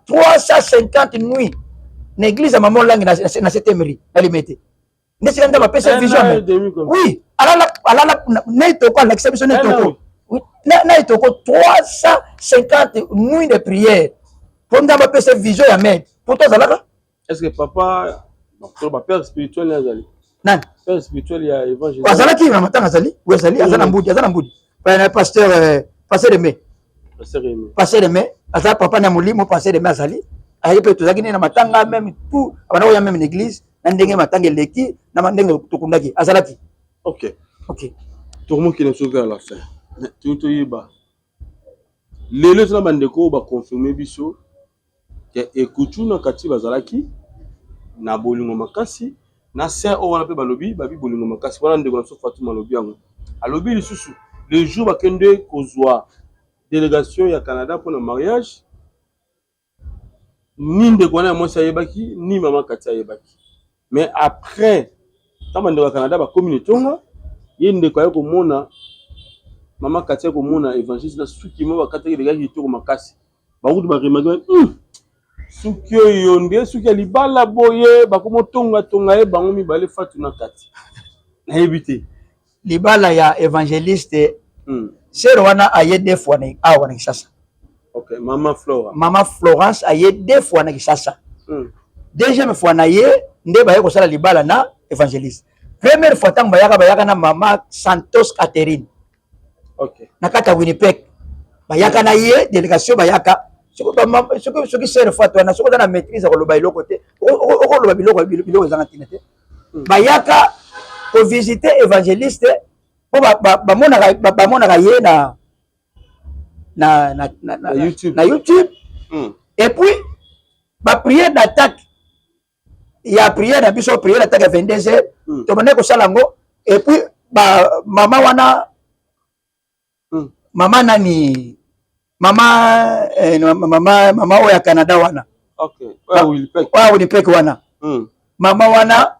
350 nuit na église ya mama Olangi na septième rue na Limete, nde sika nzambe apesa vision. Oui, alala na etoko, alakisa biso na etoko, na etoko 350 nuit de prière mpo nzambe apesa vision ya mede mpo to azalaka. Est ce que papa ba père spirituel azali? Nani? Père spirituel ya évangile. Azalaki na matanga, azali, oui, azali, aza na mbudi, aza na mbudi, pasteur, pasteur Aimé. Pasteur Aimé. Pasteur Aimé aza papa na molimo. Pasteur Aimé azali, azali mpe, tozalaki nde na matanga même tout, abanda koya même na église na ndenge matanga eleki, na ndenge tokundaki, azalaki. Ok. Ok. Tokomokende biso vers la fin. Toyeba lelo eza na bandeko oyo baconfirme biso ke Ekutu na Kati bazalaki na bolingo makasi na ser oyo wana, mpe balobi babi bolingo makasi wana. Ndeko na biso Fatuma alobi yango, alobi lisusu le jour bakende kozwa délégation ya Canada mpona mariage, ni ndeko wana ya mwasi ayebaki, ni mama Kati ayebaki. Mais après, ntango bandeko ya Canada bakomi na etonga, ye ndeko aye komona mama Kati, aye komona évangéliste na suki mo bakataki elekaki kitoko makasi. Bakutu baremarquer suki oyo nde suki ya libala boye, bakomotongatonga ye bango mibale, Fatu na Kati. Nayebi te. Libala ya évangéliste, sœur wana aye deux fois na awa na Kinshasa. Ok, mama Flora. Mama Florence aye deux fois na Kinshasa. Deuxième fois na ye nde baye kosala libala na évangéliste. Première fois ntango bayaka, bayaka na mama Santos Catherine na kati ya Winnipeg. Bayaka na ye délégation, bayaka. Soki sœur Fatu wana, soki oza na maîtrise ya koloba eloko te, okoloba biloko ezanga ntina te. Bayaka kovisite évangéliste mpo bamonaka ye na YouTube. Na YouTube. Et puis baprière d'attaque ya prière na biso, prière d'attaque ya 22 heures, tobandaki kosala yango. Et puis ba mama wana, mama nani, mama oyo ya Canada wana, oyo Winnipeg wana, mama wana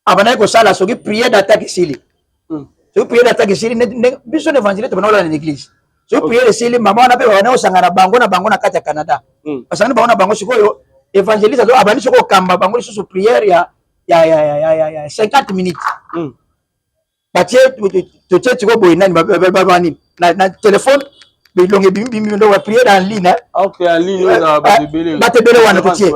abandaki kosala soki prière d'attaque esili, soki prière d'attaque esili, biso na évangéliste tobanda kolala na église. Soki prière esili, mama wana mpe babandi kosangana bango na bango na kati ya Canada. Basangani bango na bango sikoyo, évangéliste azo abandi soki kokamba bango lisusu prière ya ya ya ya ya ya 50 minutes. Batie totie tiko boye nani ba nini na téléphone bilongi ebimi ndo ba prière en ligne. Okay, en ligne oyo bato ebele. Bato ebele wana totie.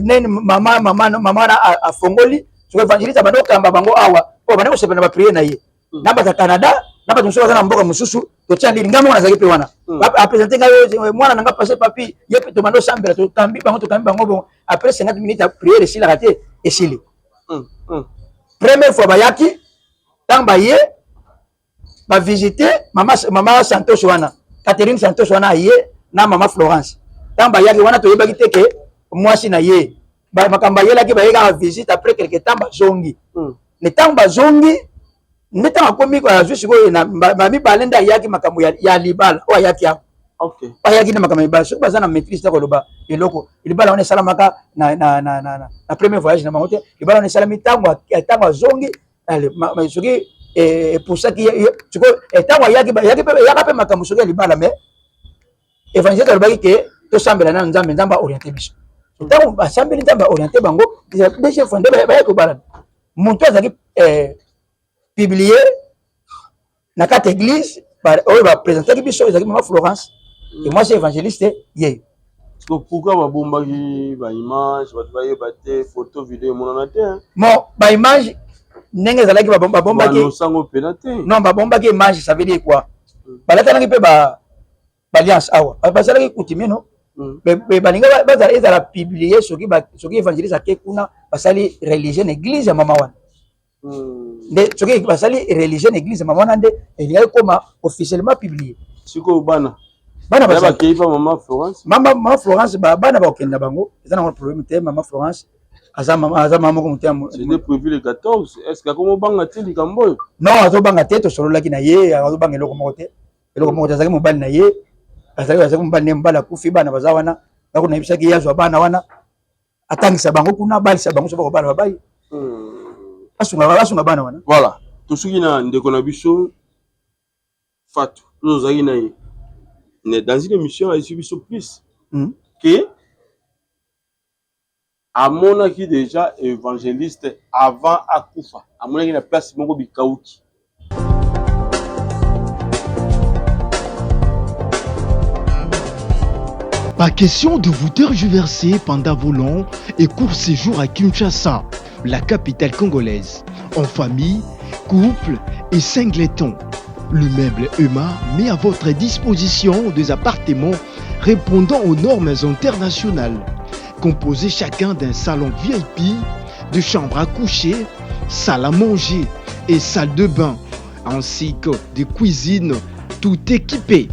Nani mama mama mama wana afongoli soki évangéliste abandi kokamba bango awa po abandi kosepela na ba prière na ye. Na bato ya Canada na bato mosusu baza na mboka mosusu totia ndini ngai moko nazalaki mpe wana hmm. apresente ngai mwana na ngai passe papi ye mpe tobanda osambela tokambi bango tokambi bango bon après 50 minutes ya prière esilaka te esili hmm, hmm. première fois bayaki ntango baye bavisite mama, mama Santos wana Catherine Santos wana aye na mama Florence ntango bayaki wana toyebaki te ke mwasi na ye makambo ayelaki baye kaka visite après quelque temps bazongi me ntango bazongi nde ntango akomi azwi sikoyo na mibale nde ayaki makambo ya libala oyo ayaki yango okay. Ayaki na makambo ya libala soki baza na maîtrise te koloba eloko libala wana esalamaka na, na, na, na, na, na premier voyage na bango te libala wana esalami ntango ntango azongi soki epusaki sikoyo ntango ayaki eyaka mpe makambo soki ya libala mais Evangeliste alobaki ke tosambela nanu Nzambe, Nzambe a orienter biso. Ntango basambeli Nzambe a orienter bango, deuxième fois nde bayaki kobalana. Moto azalaki eh, publier na kati église oyo bapresentaki biso ezalaki mama Florence et moi c'est évangéliste ye. Pourquoi babombaki ba image bato bayeba te photo video emonana te? Bon, ba image ndenge ezalaki babombaki sango mpena te. Non, babombaki image ça veut dire quoi? Balatanaki mpe ba alliance awa basalaki coutumier no mm. mais balinga bazala ezala publier soki soki évangéliste ake kuna basali religieux na église ya mama wana mm. nde soki basali religieux na église ya mama wana nde elingaki koma officiellement publier sikoyo bana bana bakei pa mama Florence mama mama Florence bana bakokenda bango eza nango problème te mama Florence aza mama aza mama moko motema c'était prévu le 14 est-ce que akomobanga te likambo oyo non azobanga te tosololaki na ye azobanga eloko moko te eloko moko te azalaki mobali na ye azalaki azalaki mobali na ye mobali akufi bana baza wana ndako nayebisaki ye azwa bana wana atangisa bango kuna abalisa bango soki bakobala babali hmm. asunga asunga bana wana voilà tosuki na ndeko na biso Fatou tozalaki na ye mais dans une émission ayesi biso plus hmm. que Amonaki dejà evangeliste avant akufa amonaki na place moko bikawuki. Pas question de vous tergiverser pendant vos longs et courts séjours à Kinshasa, la capitale congolaise, en famille, couple et singleton. Le meuble EMA met à votre disposition des appartements répondant aux normes internationales, composés chacun d'un salon VIP, de chambres à coucher, salle à manger et salle de bain, ainsi que des cuisines tout équipées.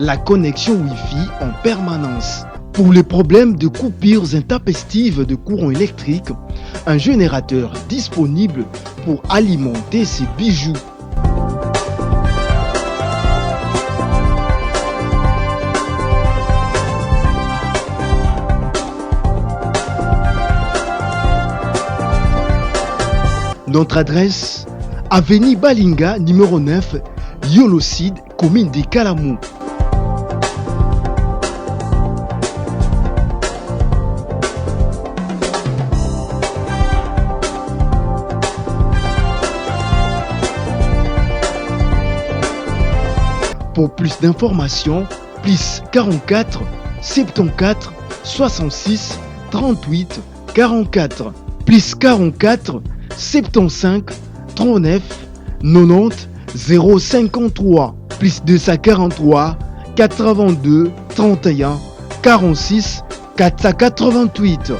La connexion Wi-Fi en permanence. Pour les problèmes de coupures intempestives de courant électrique, un générateur disponible pour alimenter ses bijoux. Notre adresse, Avenue Balinga, numéro 9, Yolocide, commune de Kalamou. Pour plus d'informations, plus 44 74 66 38 44 plus 44 75 39 90 053 plus 243 82 31 46 488.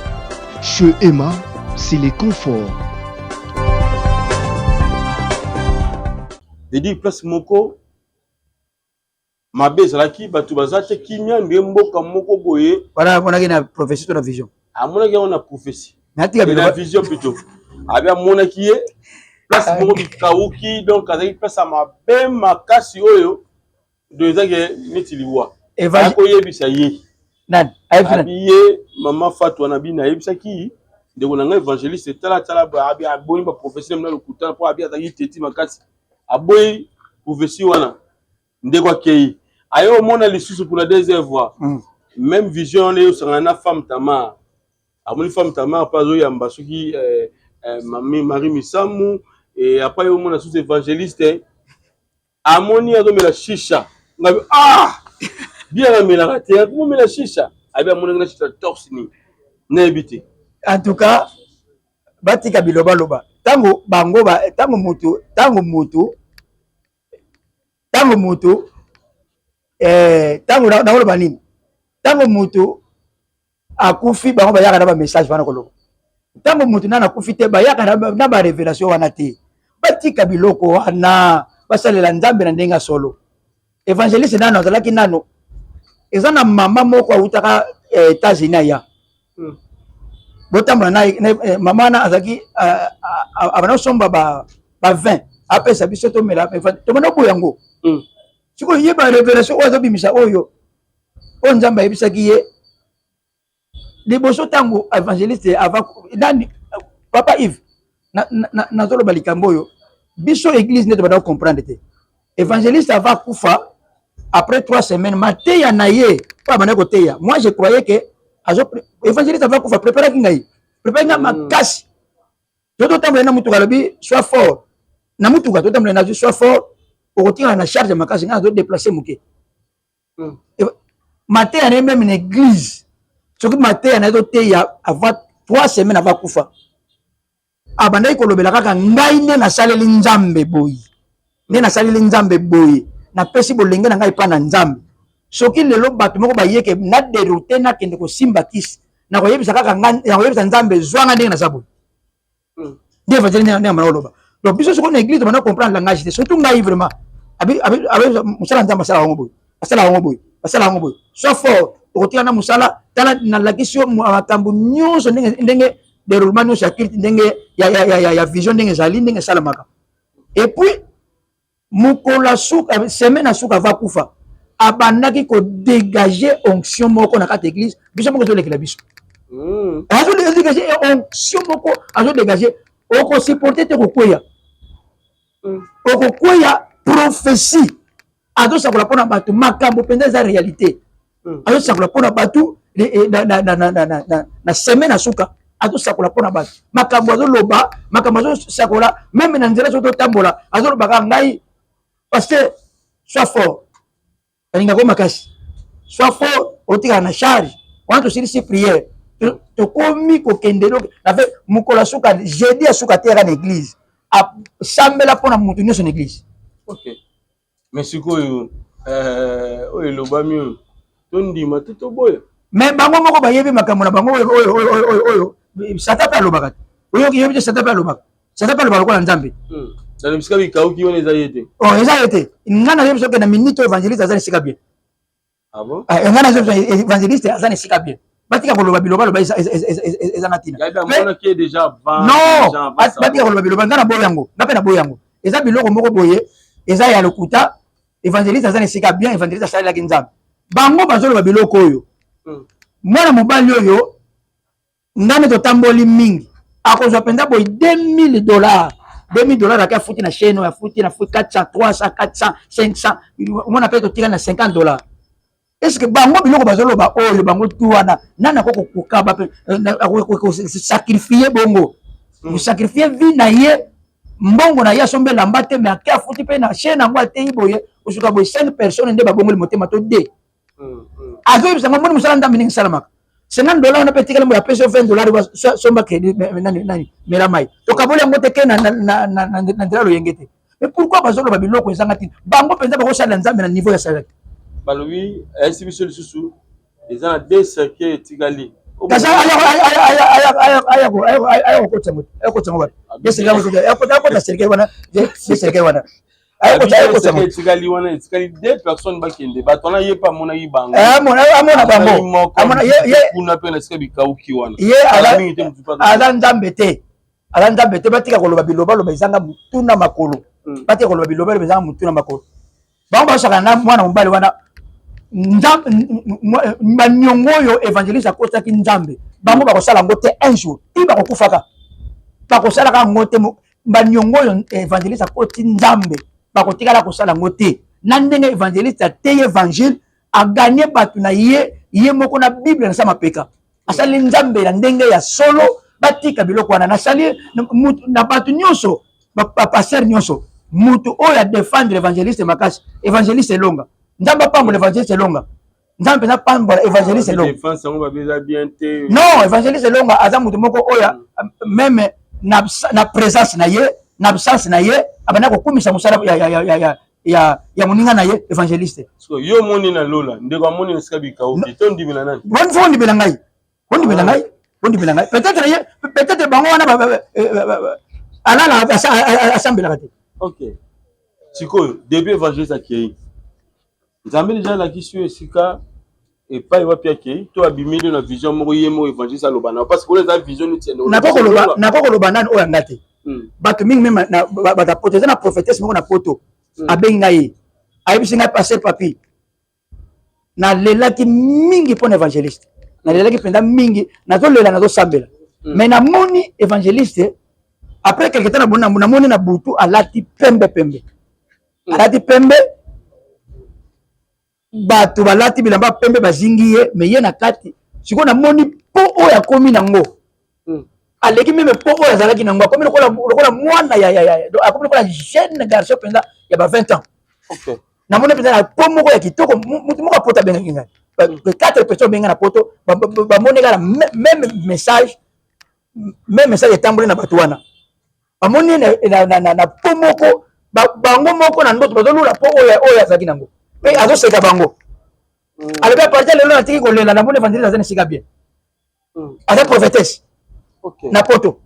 Chez Emma, c'est les conforts. Dedi place moko mabe ezalaki bato baza te kimia nde mboka moko boye. Wana amonaki na prophetie to na vision? Amonaki yango na prophetie. Na vision plutôt. Abi amonaki ye. Place moko bikawuki donc azalaki place ya mabe makasi oyo donc ezaki neti liwa. Akoyebisa ye. Nani? Abi ye mama Fatou wana bi nayebisaki ndeko na ngai évangéliste tala tala abi aboyi ba prophétie na lokuta mpo abi azalaki teti makasi aboyi prophétie wana ndeko akeyi aye omona lisusu pour la deuxième fois même vision wana eyosangana na femme Tamar amoni femme Tamar mpe azoyamba soki eh, eh, Marie Misamu et après aye omona susu évangéliste amoni azomela shisha ngabi ah bien amelaka te akomomela shisha abi amonaki na shisha torse ni nayebi te. En tout cas batika bilobaloba ntango bango ntango motu ntango motu ntango motu ntango eh, nakoloba nini ntango motu akufi bango bayaka na bamessage wana koloba ntango motu nani akufi te bayaka na barevelation wana te batika biloko wana basalela nzambe na ndenge ya solo evangeliste nano azalaki nano eza na mama moko awutaka eh, États-Unis aya botambola na eh, mama wana azalaki eh, abanda kosomba ba ba vin apesa biso tomela tomona oboya yango sikoyo ye ba révélation oyo azobimisa oyo oyo nzambe ayebisaki ye liboso ntango évangéliste avant nani papa Yves nazoloba likambo oyo biso église nde tobanda comprendre te évangéliste avant kufa après 3 semaines mateya na ye mpo abanda koteya moi je croyais que azo évangéliste avant kufa préparaki ngai préparaki ngai makasi to totambola na mutuka alobi sois fort na mutuka totambola nazwi sois fort okotikala na charge makasi ngai nazo déplace moke mateya na ye même na église soki mateya na ye toteya avant 3 semaines avant kufa abandaki kolobela kaka ngai nde nasaleli nzambe boye nde nasaleli nzambe boye napesi bolenge na ngai epai na nzambe soki lelo bato moko bayeke na déroute nakende kosimba kisi nakoyebisa kaka nakoyebisa nzambe zwanga ndenge naza boye nde évangile ndenge amana koloba. Donc biso sikoyo na église tobanda comprendre langage te surtout ngai vraiment mosala nzambe asala yango boye asala yango boye asala yango boye sois fort okotika na mosala tala nalakisi yo makambo nyonso ndenge ndenge déroulement nyonso ya culte ndenge ya vision ndenge ezali ndenge esalamaka. Et puis mokolo ya suka semaine ya suka ava kufa abandaki kodégage onction moko na kati ya église biso moko ezolekela biso azodégage onction moko azodégage okosupporte te kokweya okokweya prophétie azosakola mpona bato makambo mpenza eza réalité azosakola mpona bato na semaine ya suka azosakola mpona bato makambo azoloba makambo azosakola même na nzela soki totambola azoloba kaka ngai pasteur sois fort alingako makasi sois fort otikala na charge wana tosilisi prière tokomi kokende nave mokolo ya suka jeudi ya suka teyaka na église asambela mpona motu nyonso na église. Ok mais sikoyo oyo elobami oyo tondima te toboya. Mais bango moko bayebi makambo na bango oyo oyo oyo oyo oyo satan mpe alobaka te oyoki yebi te satan mpe alobaka satan mpe alobaka lokola nzambe. Na bisika bikauki wana eza ye te. Oh eza ye te ngai nayebi soki na minute oyo évangéliste aza na esika bien. Ah bon? Ngai nayebi évangéliste aza na esika bien batika koloba biloba loba eza na ntina. Non batika koloba biloba ngai naboya yango ngai mpe naboya yango eza biloko moko boye eza ya lokuta évangéliste aza na esika bien évangéliste asalelaki nzambe bango bazoloba biloko oyo mwana mobali oyo ngani totamboli mingi akozwa mpenza boye 2000 dollars 2000 dollars ake afuti na chaîne oyo afuti na futi 400 300 400 500 omona mpe totikali na 50 dollars. Est ce que bango biloko bazoloba oyo bango tu wana nani akoki kokaba mpe sacrifie bongo kosacrifie vie na ye mbongo na ye asombi elamba te mais ake afuti mpe na chaîne yango ateyi boye osuka boye cinq personnes nde babongoli motema to de azoyebisa ngo moni mosala nzambe ndenge esalamaka 50 dollar wana mpe etikali mboye apesi yo 20 dollar somba crédit nani nani mela mai tokaboli yango te ke na nzela loyenge te. Mais pourquoi bazoloba biloko ezanga ntina bango mpenza bakosalela nzambe na niveau ya salaki? Balobi ayesi biso lisusu eza na deux cercueil etikali. Kasi aya kokotisa moto aya kokotisa ngo wapi akota cercueil wana deux cercueil wana. Etikali wana etikali deux personnes bakende bato wana ye mpe amonaki bango. Amona bango. Kuna mpe na esika bikauki wana. Ye aza nzambe te. Aza Nzambe te, batika koloba bilobaloba ezanga mutu na makolo. Batika koloba bilobaloba ezanga mutu na makolo. Bango basaka na mwana mobali wana baniongo oyo évangéliste akotaki Nzambe, bango bakosala yango te un jour, ti bakokufaka bakosalaka yango te. Baniongo oyo évangéliste akoti Nzambe, bakotikala kosala yango te. Na ndenge évangéliste ateyi évangile, aganye bato na ye, ye moko na Bible na sa mapeka, asali Nzambe na ndenge ya solo. Batika biloko wana. Nasali na bato nyonso, bapasteur nyonso, moto oyo adefendre évangéliste makasi, évangéliste Elonga. Nzambe apambola évangéliste Elonga, Nzambe mpenza apambola évangéliste Elonga. Non, évangéliste Elonga aza moto moko oyo même na présence na ye, na absence na ye, abanda kokumisa mosala ya moninga na ye évangéliste. Yo omoni na lola, ndeko amoni na esika bikauki, to ndimela nani? Fo ondimela ngai, ondimela ngai, ondimela ngai. Peut-être ye, peut-être bango wana alala asambelaka te. Ok, sikoyo depuis évangéliste akei, Nzambe deja alakisi yo esika epai wapi akei, to abimeli na vision moko, ye moko évangéliste aloba na, parce que wana eza vision neti? Nako koloba nani oyo anga te. Bato mingi même bato ya poto, eza na prophétesse moko na poto, abengi ngai, ayebisi ngai: "Pasteur Papi, nalelaki mingi mpo na évangéliste, nalelaki mpenza mingi, nazolela, nazosambela, mais namoni évangéliste après quelque temps, namoni na butu alati pembe pembe, alati pembe, bato balati bilamba pembe bazingi ye, mais ye na kati. Sikoyo namoni mpo oyo akomi nango aleki même mpo oyo azalaki nango, akomi lokola mwana, akomi lokola jeune garçon mpenza ya ba 20 ans. Namoni mpenza na po moko ya kitoko." Mutu moko apoto abengaki ngai, quatre personnes obenga na poto, bamoni kaka même message, même message etamboli na bato wana. Bamoni na po moko, bango moko na ndoto bazolula po oyo azalaki nango, mpe azoseka bango. Alobi: "À partir lelo natiki kolela, namoni évangéliste aza na esika bien." Aza prophétesse na poto.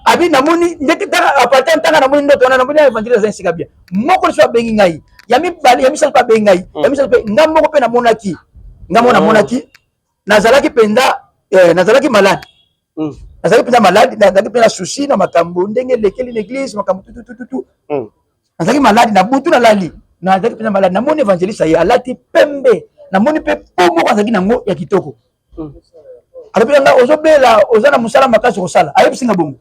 Abi: "Namoni ndenge à partir ntanga namoni ndoto wana, namoni évangéliste aza esika bien." Moko liso abengi ngai, ya mibale, ya misato mpe abengi ngai, ya misato mpe nga moko mpe namonaki, nga moko namonaki. Nazalaki mpenza, nazalaki malade, nazalaki mpenza malade, nazalaki mpe na souci na makambo ndenge elekeli na église, makambo tututututu. Nazalaki malade, na butu nalali, nazalaki mpenza malade, namoni évangéliste aye, alati pembe, namoni mpe po moko azalaki nango ya kitoko. Alobi nga: "Ozobela, oza na mosala makasi kosala." Ayebisi nga bongo.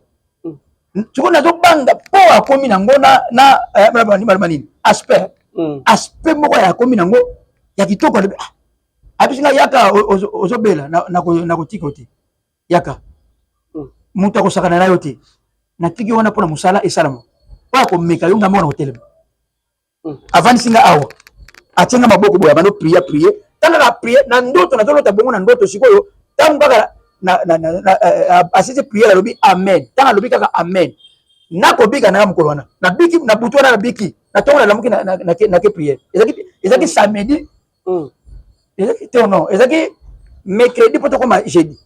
Sikoyo nazobanga mpo akomi nango na baloba nini, aspect moko ya akomi nango ya kitoko. Alobi, ayebisi nga: "Yaka, ozobela, nakotika yo te, yaka, moto akosakana na yo te, natiki wana mpona mosala esalama, oyo akomeka yo, ngambo wana kotelema." Avandisi nga awa, atie nga maboko boye, abandi prier, prier. Ntango kaka prier na ndoto, nazolota bongo na ndoto. Sikoyo ntango kaka asisi prière, alobi amen. Ntango alobi kaka amen, nakobika nanga mokolo wana, nabiki. Na butu wana nabiki, na ntongo nalamuki, nake prière. Ezalaki samedi, ezalaki te, non, ezalaki mercredi mpo tokoma jeudi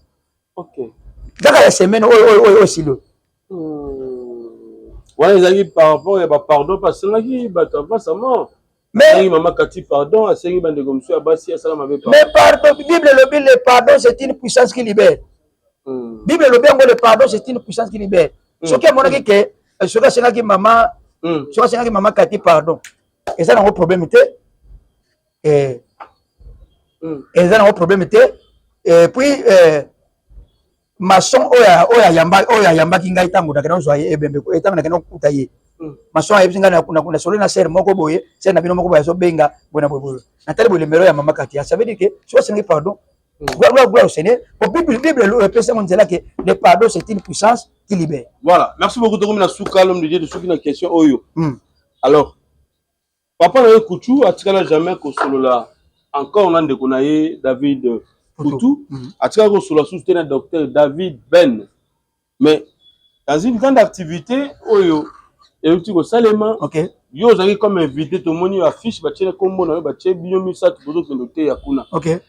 kaka ya semaine oyo oyo osili oyo. Wana ezalaki par rapport ya bapardon mpe asengaki bato avant sa mort. Mais mama Kati pardon, asengi bandeko mosusu ya basi asala mabe. Mais pardon, Bible elobi: "Le pardon, c'est une puissance qui libère." Bible elobi yango: "Le pardon, c'est une puissance qui libère." Soki amonaki ke soki asengaki mama, soki asengaki mama Kati pardon, eza nango problème te, eza nango problème te. Et puis maçon oyo ayambaki ngai ntango nakende kozwa ye ebembe, ntango nakende kokuta ye, maçon ayebisi ngai: "Nasolo na sœur moko boye, sœur na bino moko boye, azobenga boye na boye boye." Natali boye numéro ya mama Kati. Ça veut dire que soki asengi pardon, gloire, gloire au Seigneur. Po Bible epesi yango nzela ke le pardon, c'est une puissance qui libère. Voilà, merci beaucoup. Tokomi na suka, l'homme de Dieu. Soki na question oyo, alors papa na ye Kutu atikala jamais kosolola encore na ndeko na ye David Kutu, atikala kosolola susu te na docteur David Ben, mais dans une grande activité oyo euti kosalema, yo ozalaki comme invité. Tomoni affiche, batie nkombo na yo, batie bino misato bozokende oteya kuna.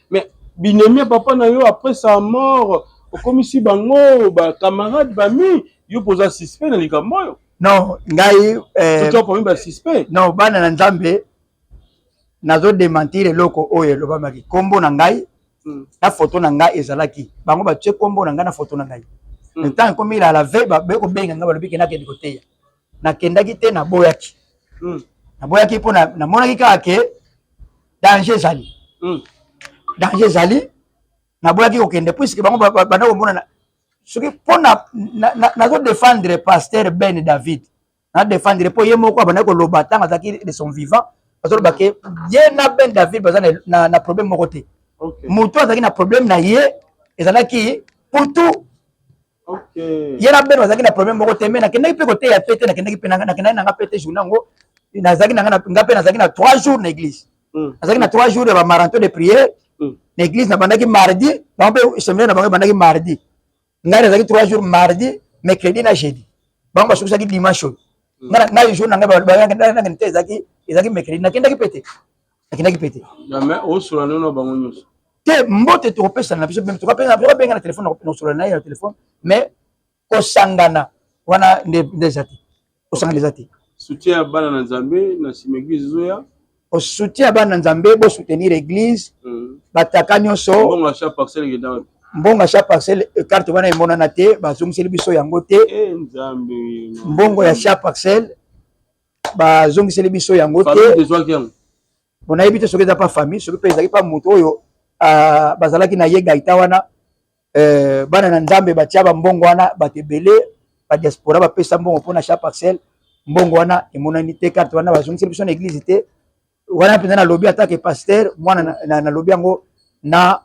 Mais binemi ya papa na yo après sa mort, okomisi bango bacamarade bami, yo mpo oza suspect na likambo oyo? Non, ngai parmi basuspect. Non, bana na Nzambe, nazodémentir eloko oyo elobamaki. Nkombo na ngai na foto na ngai ezalaki, bango batie nkombo na ngai na foto na ngai. Ntango ekomi la veille, baye kobenga nga, balobi ke nakende koteya. Nakendaki te, naboyaki. Naboyaki mpo namonaki kaka ke danger ezali. Danger ezali, naboyaki kokende puisque bango banda komona soki mpo nazo défendre pasteur Ben David, na défendre mpo ye moko abandaki koloba ntango azalaki de son vivant, azoloba ke ye na Ben David baza na problème moko te. Moto azalaki na problème na ye ezalaki putu. Ye na Ben bazalaki na problème moko te. Mais nakendaki mpe koteya pe te, nakendaki mpe, nakendaki nanga mpe te. Journée yango nazalaki nanga, nga mpe nazalaki na 3 jours na église. Nazalaki na 3 jours ya bamarathon de prière na église. Nabandaki mardi, bango mpe séminaire na bango ebandaki mardi. Ngai nazalaki 3 jours, mardi, mercredi na jeudi. Bango basukisaki dimanche oyo. Ngai jour na ngai nakende te, ezalaki mercredi. Nakendaki mpe te, nakendaki mpe te. Osola nano bango nyonso? Te, mbote tokopesana na biso, tokobenga na telefone, nosolola na ye na telefone, mais kosangana wana nde eza te, kosangana eza te. Soutien ya bana na Nzambe na nsima église ezoya. Soutien ya bana na Nzambe, bosoutenir église, bataka nyonso. Mbongo ya chaque parcelle ekenda wapi? Mbongo ya chaque parcelle, carte wana emonana te, bazongiseli biso yango te. Nzambe! Mbongo ya chaque parcelle, bazongiseli biso yango te. Ezwaki yango? Bon, nayebi te soki eza pa famille, soki mpe ezalaki pa moto oyo bazalaki na ye gaita wana. Bana na Nzambe batia bambongo wana, bato ebele badiaspora bapesa mbongo mpona chaque parcelle. Mbongo wana emonani te, carte wana bazongiseli biso na église te. Wana mpenza nalobi atake pasteur mwana, nalobi yango na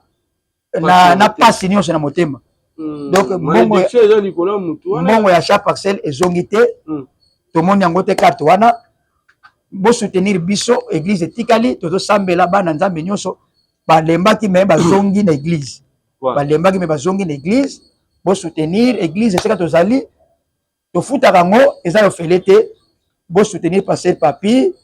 pasi nyonso na motema. Donc mbongo ya chaque parcelle ezongi te, tomoni yango te, carte wana. Bosoutenir biso, église etikali, tozosambela. Bana Nzambe nyonso balembaki mais bazongi na église, balembaki mais bazongi na église. Bosoutenir église, esika tozali tofutaka yango eza ofele te. Bosoutenir pasteur Papi.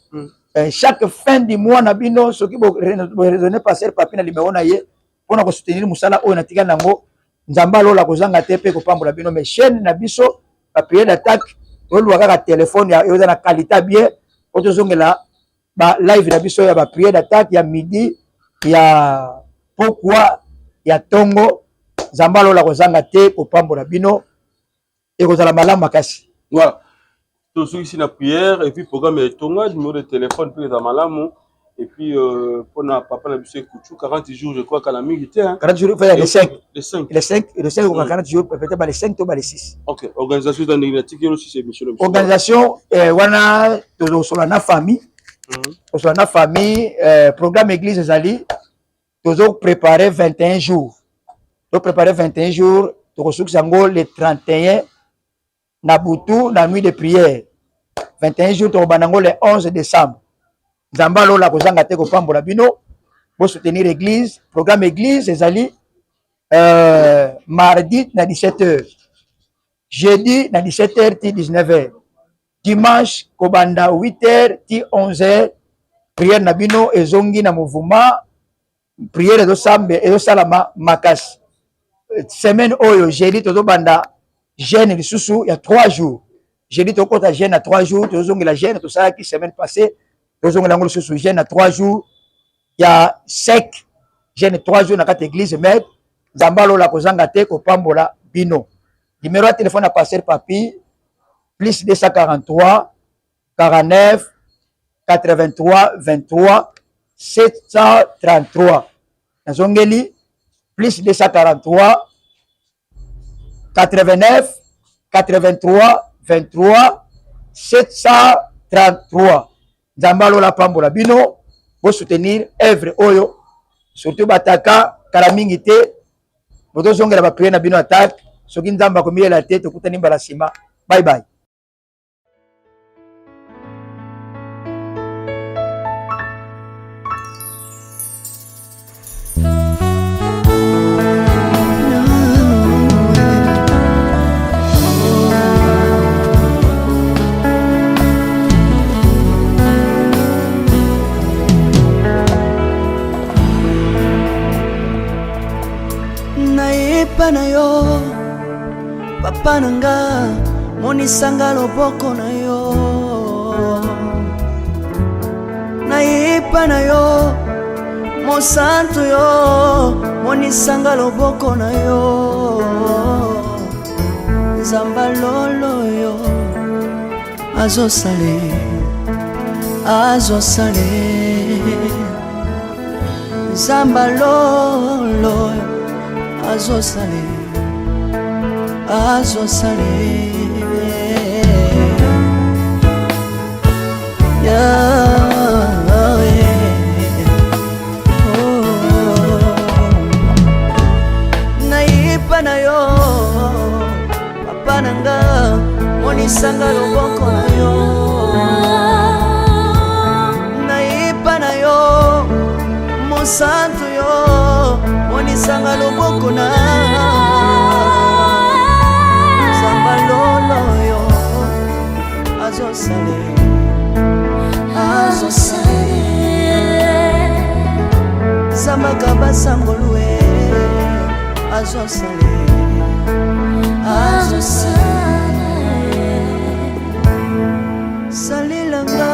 Chaque fin du mois na bino, soki boraisonne pasteur Papi na numéro na ye mpona kosoutenir mosala oyo natikali nango, Nzambe alola kozanga te mpe kopambola bino. Mais chaîne na biso baprière d'attaque, toluka kaka telefone oyo eza na qualité bien po tozongela ba live na biso ya baprière d'attaque ya midi, ya pokwa, ya tongo. Nzambe alola kozanga te kopambola bino, ekozala malamu makasi. Voilà, tosukisi na prière et puis programme ya etonga, numéro de téléphone mpe eza malamu. Et puis mpona papa na biso Ekutu, 40 jours, je crois kala mingi te. 40 jours, le 5. Le 5. Le 5, le 5 okoka 40 jours, peut-être ba le 5 to ba le 6. Ok, organisation eza ndenge natiki yo sisi émission na biso? Organisation wana tozosola na famille, tozosola na famille. Programme église ezali, tozoprépare 21 jours, toprépare 21 jours, tokosukisa yango le 31 na butu na nuit de prière. 21 jours, tokobanda yango le 11 décembre. Nzambe alola kozanga te kopambola bino. Bosoutenir église. Programme église ezali mardi na 17 heures, jeudi na 17 heures ti 19 heures, dimanche kobanda 8 heures ti 11 heures. Prière na bino ezongi na mouvement, prière ezosambe, ezosalama makasi. Semaine oyo jeudi tozobanda jeûne lisusu ya 3 jours. Jeudi tokota jeûne ya 3 jours, tozongela jeûne tosalaki semaine passée, tozongela yango lisusu, jeûne ya 3 jours ya sec, jeûne 3 jours na kati église. Mais Nzambe alola kozanga te kopambola bino. Numéro ya telefone ya pasteur Papi: plus 243 49 83 23 733. Nazongeli: plus 243 89 83 23 733. Nzambe alola pambola bino. Bosoutenir œuvre oyo, surtout bataka kala mingi te, bozozongela baprière na bino attaque. Soki Nzambe akomiyela te, tokutani mbala nsima. Bye bye. Nayepa na yo, papa na nga, monisanga loboko na yo. Nayepa na yo, mosantu yo, monisanga loboko na yo. Nzambe lolo yo azosale, azosale. Nzambe lolo azosale, azosale. Yeah, oh. Nayipa na yo papa na nga, monisanga loboko na yo. Nayipa na yo mosantu yo, monisanga loboko na Nzambe lolo yo azosale, azosale. Nzambe akabasangolue azosale, azosale. Salelanga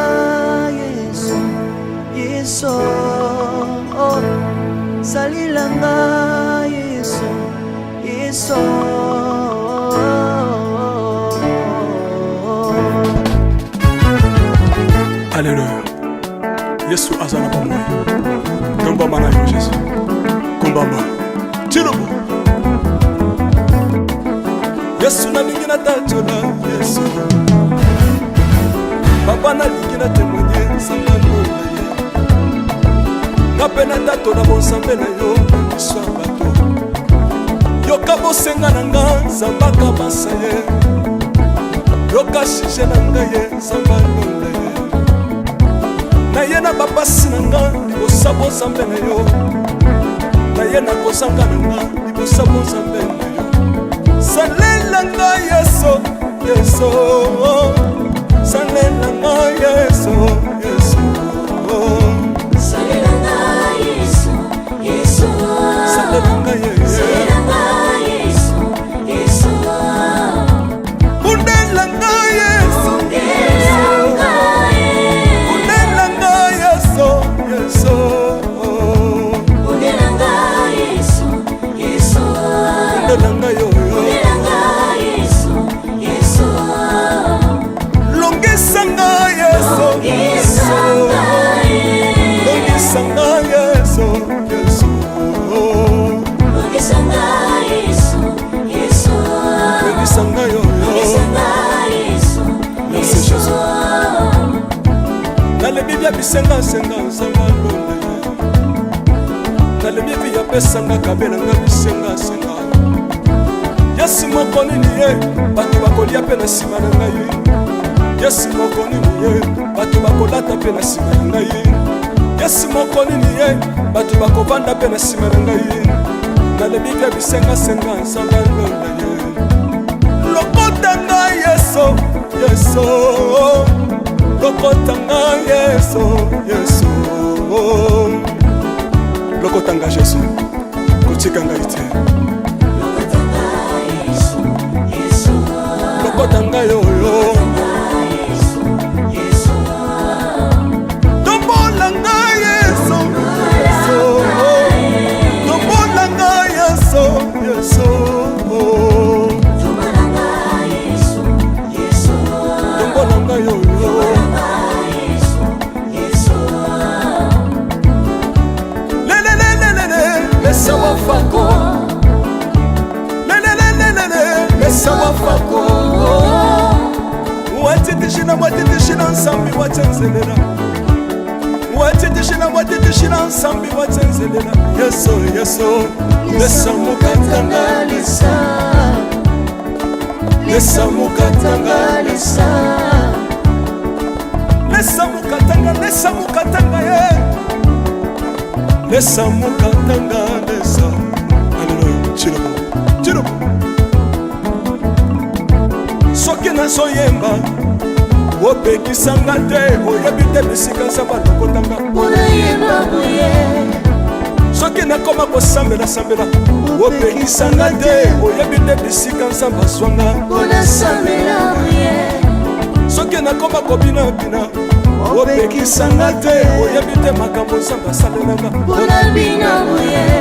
Yesu, Yesu, oh. Salelanga Yesu, Yesu. Alleluya, Yesu aza na bomoi. Tombama na yo Jesu, kumbama tilobo. Yesu nalingi natatola Yesu, papa nalingi na témoigne nzambe alola ye, nga mpe natatola bonzambe na yo na miso ya bato. Yoka bosenga na nga, Nzambe akabasa ye. Yoka sujet na ngai ye, Nzambe alola ye. Naye na bapasi na nga libosa bonzambe na yo, naye na kozanga na nga libosa bonzambe na yo. Salela nga Yesu, Yesu, salela nga Yesu, Yesu. Salela nga Yesu, Yesu. Salela nga Yesu. Salela nga Yesu, Yesu. Bundela nga Yesu. Bundela nga Yesu. Bundela nga Yesu, Yesu. Bundela nga Yesu, Yesu. Bundela nga yo, yo. Bundela nga Yesu, Yesu. Longisa nga Yesu. Longisa nga Yesu. Longisa nga Yesu, Yesu. Longisa nga Yesu, Yesu. Longisa nga yo, yo. Longisa nga Yesu, Merci Yesu. Jésus. Nalebi bia bisengasenga, Nzambe alola ye. Nalebi vi apesanga kabelanga bisengasenga. Yesu moko nini ye, bato bakolia mpe na nsima na ngai. Yesu moko nini ye, bato bakolata mpe na nsima na ngai. Yesu moko nini ye, bato bakovanda mpe na nsima na ngai. Nalebi bia bisengasenga, Nzambe alola ye. Lokota ngai Yesu, Yesu. Lokota ngai Yesu, Yesu. Lokota ngai Jesu, kotika ngai te. Lokota nga Yesu, Yesu. Lokota ngai oyo. Yesu, Yesu. Tombola ngai Yesu, Yesu. Tombola ngai Yesu, Yesu. Tombola nga Yesu, Yesu. Tombola ngai oyo. Tombola nga Yesu, Yesu. Lelelelelele, lesa wafako. Lelelelelele, lesa wafako. Watitishina, watitishina nsambi watenzelela. Watitishina, watitishina nsambi watenzelela. Yesu, Yesu, lesa mukatanga lesa, lesa mukatanga lesa. Lesa mukatanga, lesa mukatanga ye. Lesa mukatanga lesa. Alleluya, chilobo, chilobo. Soki nazoyemba, opekisanga te, oyebi te bisika Nzambe alokotanga. Mpona yeba boye. Soki nakoma kosambela-sambela, opekisanga te, oyebi te bisika Nzambe azwanga. Mpona sambela boye. Soki nakoma kobinabina, opekisanga te, oyebi te makambo Nzambe asalelanga. Mpona bina boye.